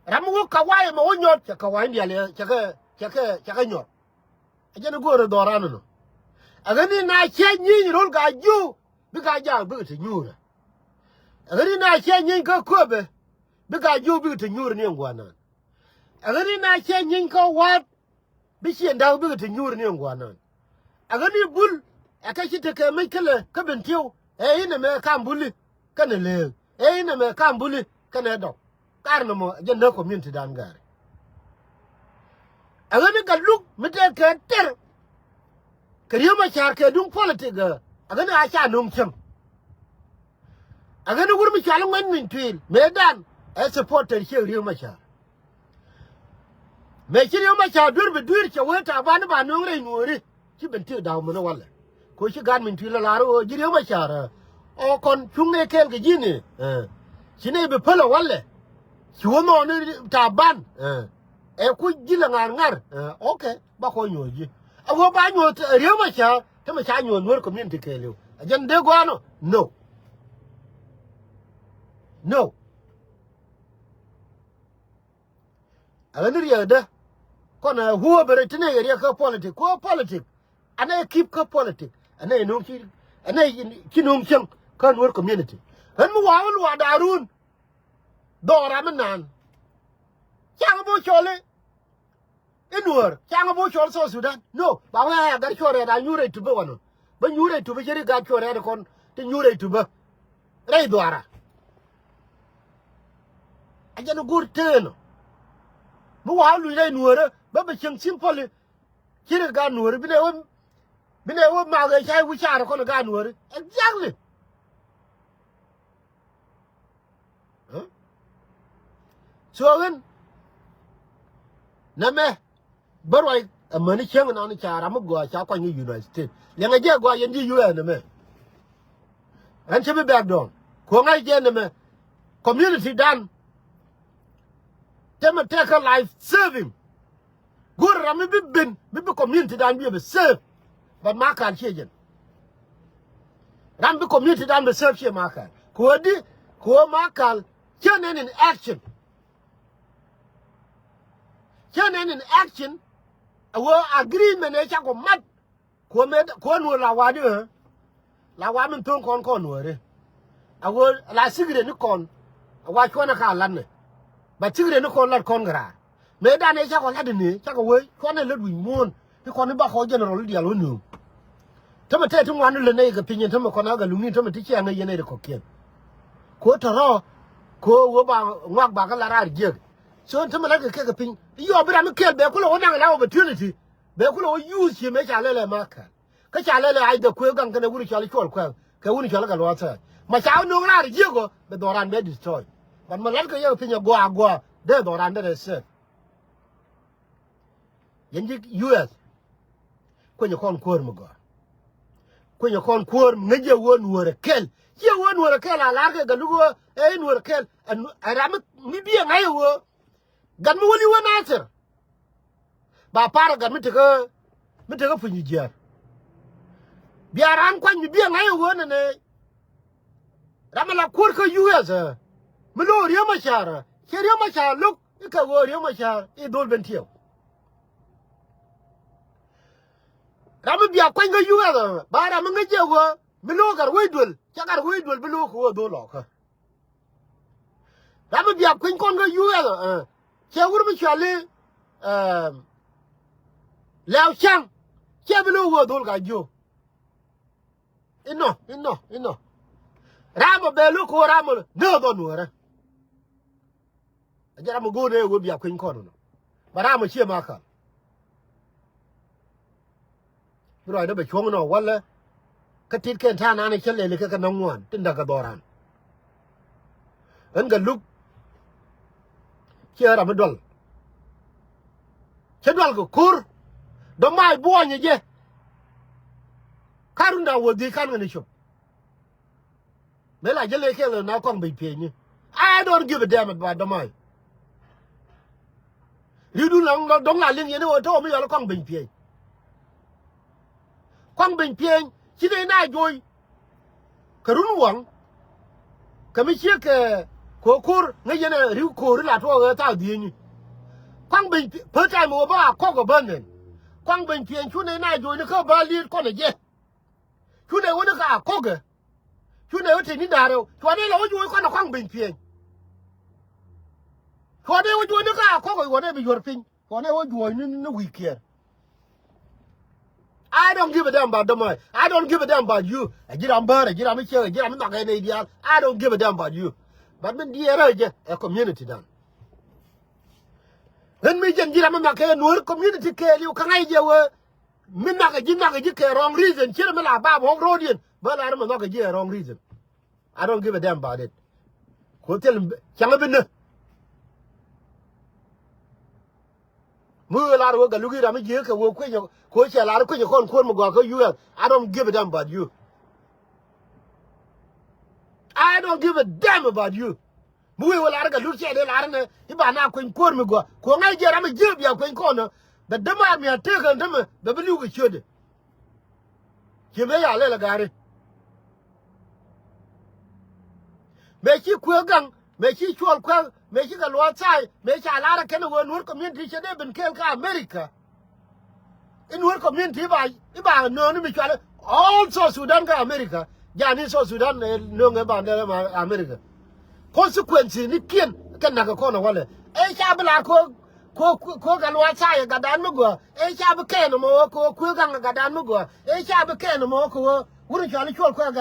Ram mi wä kɛ wa̱a̱ mɛ wä nyɔt cɛ kɛ wa̱a̱ in diaal cɛ kɛ, cɛ kɛ, cɛ kɛ nyɔt. Ɛ jɛn i̱ go̱o̱rɛ dhɔran inɔ. Ɛ ɣän in na cɛ nyieny rol ka jiu bikɛ a jaak bikɛ te nyuurɛ. Ɛ ɣän in na cɛ nyieny kä köpɛ bikɛ a jiu bikɛ te nyuurɛ ni ɛn gua̱a̱r naan. Ɛ ɣän in na cɛ nyieny kä wa̱a̱t bi ciɛ da̱k bikɛ te nyuur ni ɛn gua̱a̱r naan. Ɛ ɣän i̱ bul ɛ kɛ ci tekɛ mec kälɛ kä Bentiu ɛ inɛ mɛ kam buli kɛnɛ leek ɛ inɛ mɛ kam buli kɛnɛ dɔk. Kar nɔmɔ jɛ näk community dan gari. Ɛ ɣän i̱ Gatluak mi tëë kɛ tɛr kɛ Riek Machar kɛ duŋ politik, ɛ ɣän i̱ a ca no̱o̱ŋ cäŋ. Ɛ ɣän i̱ wur mi cɔal i̱ Ŋuɛn Miny Tuil mëëdan ɛ supporter ciek Riek Machar. Mëë ci Riek Machar duer bi duer cɛ wee Taban i̱ ba nööŋ rɛy Nuɔɔri. Ci Bentiu da̱w mën i̱ walɛ. Ko ci gat Miny Tuil la lar i̱ ɣöö ji̱ Riek Machar, ɛ, ɔ kɔn cuŋ nɛ kɛɛl kɛ ji̱n i̱, ɛ, ci nɛ bi päl ɛ walɛ. Ci wä nhɔɔn i̱ Taban, ɛ, ɛ ku ji̱ la ŋa̱r ŋa̱r, ɛ, okay, ba kɔ nyuɔ̱th ji̱. A wä ba nyuɔ̱th, ɛ, Riek Machar, te mɛ ca nyuɔ̱th Nuer community kɛɛliw. A jɛn dee gua̱a̱n ɔ? No. No. A ɣän i̱ riɛkdä. Kɔn ɛ whoever ti nɛ yɛ riɛk kä politik. Kuɔ politik. Anɛ keep kä politik. Anɛ no̱o̱ŋ ci, anɛ ci no̱o̱ŋ cäŋ kä Nuer community. Ɣän mi wa̱a̱ wä luaak da̱a̱ run. Dhɔɔk ram mi naan. Ca̱ŋ bi wä cɔl i̱, i̱ Nuɔ̱ɔ̱r. Ca̱ŋ bi wä cɔl South Sudan. No, ba wee a gat cuɔr rɛɛt a nyuur rɛy tupä wanɔ. Bä nyuur rɛy tupä cɛ ri gat cuɔr rɛɛt kɔn ti nyuur rɛy tupä. Rɛy dhuaara. A jɛn i̱ go̱r tëën ɔ. Mi wa̱a̱ luc rɛy Nuɔ̱ɔ̱rä bä bi cieŋ simple i̱. Ci ri gat Nuɔ̱ɔ̱rä bi nɛ wä, bi nɛ wä math ɛ ca i̱ wi̱c caar kɔn ɛ gat Nuɔ̱ɔ̱rä. Exactly. Ɛ? So ɣän nɛmɛ bä ruac amäni cieŋ nɔn ca ram mi gɔaa ca kuany kä United States. Liɛŋɛ jɛ gɔaa yɛn ji̱ U N nɛmɛ. Ɣän cä bi bɛ̈k dɔ̱ŋ. Kuɔ̱ŋ ɛ jɛ nɛmɛ. Community dan. Temɛ tɛk kä life saving. Go̱o̱rɛ ram mi bi ben, mi bi community dan bi ɛ bi safe. But Makal ciɛ jɛn. Ram bi community dan bi safe ciɛ Makal. Kɛ ɣöö di, kɛ ɣöö Makal cä nɛn in action. Cä nɛn in action. A ɣöö agreement ëë cakɔ mat. Kuɔ mëë, kuɔ Nuɔ̱ɔ̱r la wa̱a̱ di ɣä. La wa̱a̱ min tho̱o̱ŋ kɔn kɔn Nuɔ̱ɔ̱ri. A ɣöö la secret ni kɔn. A wa̱a̱ cuɔ̱nɛ ka la̱tnɛ. But secret ni kɔn la̱t kɔn kɛ raar. Mëë danɛ cakɔ la̱t ni, cakɔ wee, cuɔ̱nɛ lät wi̱c muɔ̱ɔ̱n. Ti kɔn i̱ bakɔ general i̱ diaal wä nööŋ. Tämɛ tɛt ti ŋuan ni lät nɛy kɛ piny in tämɛ kɔn a Gatluak ni tämɛ ti ciaŋ ɛ yɛn ɛ ri kɔ̱kiɛn. Kuɔ tɔ̱rɔ̱, kuɔ wee ba ŋuak bakɛ la raar jiäk. So tämɛ la̱t kɛ kɛ kɛ piny. I̱ yɔɔ bi ram mi kɛɛl bɛ kulɛ wä naŋ la opportunity. Bɛ kulɛ wä use ci mëë ca lɛl ɛ Makal. Kä ca lɛl ɛ Isaac Kuek Gaŋ kɛnɛ wuni cɔal i̱ Cuɔl Kuek kɛ wuni cɔal i̱ Gatluak Thɛɛr. Ma ca wä no̱o̱ŋ raar jiäk ɔ bɛ dhɔran bɛ destroy. But ma la̱t kɛ yɛ piny agɔaa agɔaa dee dhɔran dee rɛ sek. Yɛn ji̱ U S. Kuenyɛ kɔn kuäär mi gɔaa. Kuenyɛ kɔn kuäär mi ŋäc jɛ wä Nuɔ̱ɔ̱r ɛ kɛl. Ciɛ wä Nuɔ̱ɔ̱r ɛ kɛl a lar kɛ Gatluak wä ɛ Nuɔ̱ɔ̱r ɛ kɛl. Ɛ ram mi biɛ ŋa̱c ɛ wä. Gat mi wä li̱w ɛ Nathir. Ba par gat mi tekä, mi tekä puny jiäär. Bia raan kuany mi biɛ ŋa̱c ɛ ɣöö nɛnɛ. Ram mi la kuäär kä U S ɛ. Mi lo̱o̱ Riek Machar ɛ. Ciɛ Riek Machar lo̱k i̱ kɛ ɣöö Riek Machar i̱ dhol Bentiu. Ram mi bia kuany kä U S ɛ. Ba ram mi ŋäc jɛ ɣöö mi lo̱o̱ Gatwec Duel. Cɛ Gatwec Duel bi lo̱o̱ kɛ ɣöö dhol lɔɔkä. Ram mi bia kuany kɔn kä U S ɛ. Cɛ wur mi cuali, ɛ, Lɛw Caŋ. Cɛ bi lo̱o̱ ɣöö dhol Gatjiok. Inɔ, inɔ, inɔ. Ram ɔ bɛ lo̱o̱ kɛ ɣöö ram ɔ nööth ɔ Nuɔ̱ɔ̱rä. A jɛ ram ɔ go̱o̱r ɛ ɣöö bia kuany kɔn inɔ. Ba ram ɔ ciɛ Makal. Bi ruacdä bɛ cuɔ̱ŋ inɔ walɛ. Kä tit kɛn ta̱a̱ nan i̱ cä lɛli kɛ kɛ nɔ̱ŋ ŋuan tin da̱k kɛ dhɔran. Ɣän Gatluak. Ciɛ ram mi dual. Cä dual kɛ ko̱r. Dɔ̱mac buɔ̱nyɛ jɛ. Ka run da̱ŋ wä dhiec kan ɣän i̱ cop. Mëë la jɛ lɛ kɛl na kɔŋ Beny Pieny ni. I don't give a damn about dɔ̱mac. Ri̱wdun la dɔ̱ŋ la liŋ yɛn i̱ ɣöö te ɣöö mi yɔl kɔŋ Beny Pieny. Kɔŋ Beny Pieny ci nɛy na jo̱o̱c. Kɛ run waŋ. Kɛ mi ciek kɛ ko̱o̱r ŋäc yɛn ɛ ri̱w ko̱o̱r la tuɔɔk ɣöö thaak dhiecni. Kɔŋ Beny Pieny, first time ɣöö bä a kɔk ɛ bä nɛn. Kɔŋ Beny Pieny cu nɛy na jo̱o̱cni kä bä liet kɔn ɛ jɛ. Cu nɛy wä ni kä a kɔk ɛ. Cu nɛy wä tëë ni da̱a̱r ɛ. Cuanɛ la wä jo̱o̱c kɔn ɛ kɔŋ Beny Pieny. Cuanɛ wä jo̱o̱c ni kä a kɔk ɛ, cuanɛ bi yuɔr piny. Cuanɛ wä juɔ̱ɔ̱c ni, ni wi̱i̱ kiɛɛr. I don't give a damn about dɔ̱mac. I don't give a damn about you. Ɛ ji̱ ram bäär, ɛ ji̱ ram mi ciek, ɛ ji̱ ram mi nhɔak ɛ nɛy diaal. I don't give a damn about you. But min diɛɛrä jɛ ɛ community dan. Ɣän mi jɛn ji̱ ram mi nhɔakɛ Nuäär community kɛɛliw kä ŋa̱c jɛ wee. Mi nhɔakɛ ji̱ nhɔakɛ ji̱ kɛ wrong reason. Cier mi la bap ɣɔ̱k ro̱o̱diɛn bä lar mi nhɔakɛ ji̱ ɛ wrong reason. I don't give a damn about it. Ku thil cäŋ bi nä. Mi wee lar wee Gatluki ram mi ji̱ kɛ wee kuinyɛ, ku cɛ lar kuinyɛ kɔn kuäär mi gɔaa kä U S. I don't give a damn about you. I don't give a damn about you. Mi wee wee lar Gatluki cɛ dee lar nɛ i̱ ba na kui̱ny kuäär mi gɔaa. Ku ŋa̱c jɛ ram mi ji̱ bia kui̱ny kɔn nä. Bɛ dämaar mi a tëëk ɣän tämɛ bɛ bi li̱w kɛ ciötdɛ. Ci mëë ya lɛl ɛ gari. Mëë ci kuëë gaŋ, mëë ci cuɔl kuëë, mëë ci kɛ luɔth thaay, mëë ca lar ɛ kɛn ɛ ɣöö Nuäär community cɛ dee ben kɛɛl kä America. I̱ Nuäär community i̱ ba, i̱ ba nööni mi cual i̱ all South Sudan kä America. Jani South Sudan ɛ nööŋ ɛ ba nɛn ɛ ma America. Consequences ni kiɛn kɛ nak ɛ kɔn ɛ walɛ. Ɛ ca bi lar kɛ ɣöö, kɛ ɣöö, kɛ ɣöö kɛ luɔth thaay ɛ gatdan mi gɔaa. Ɛ ca bi kɛn ɛmɔ ɣöö kɛ ɣöö kuëë gaŋ ɛ gatdan mi gɔaa. Ɛ ca bi kɛn ɛmɔ ɣöö kɛ ɣöö wur in cual i̱ cuɔl kuëë ɛ gatdan.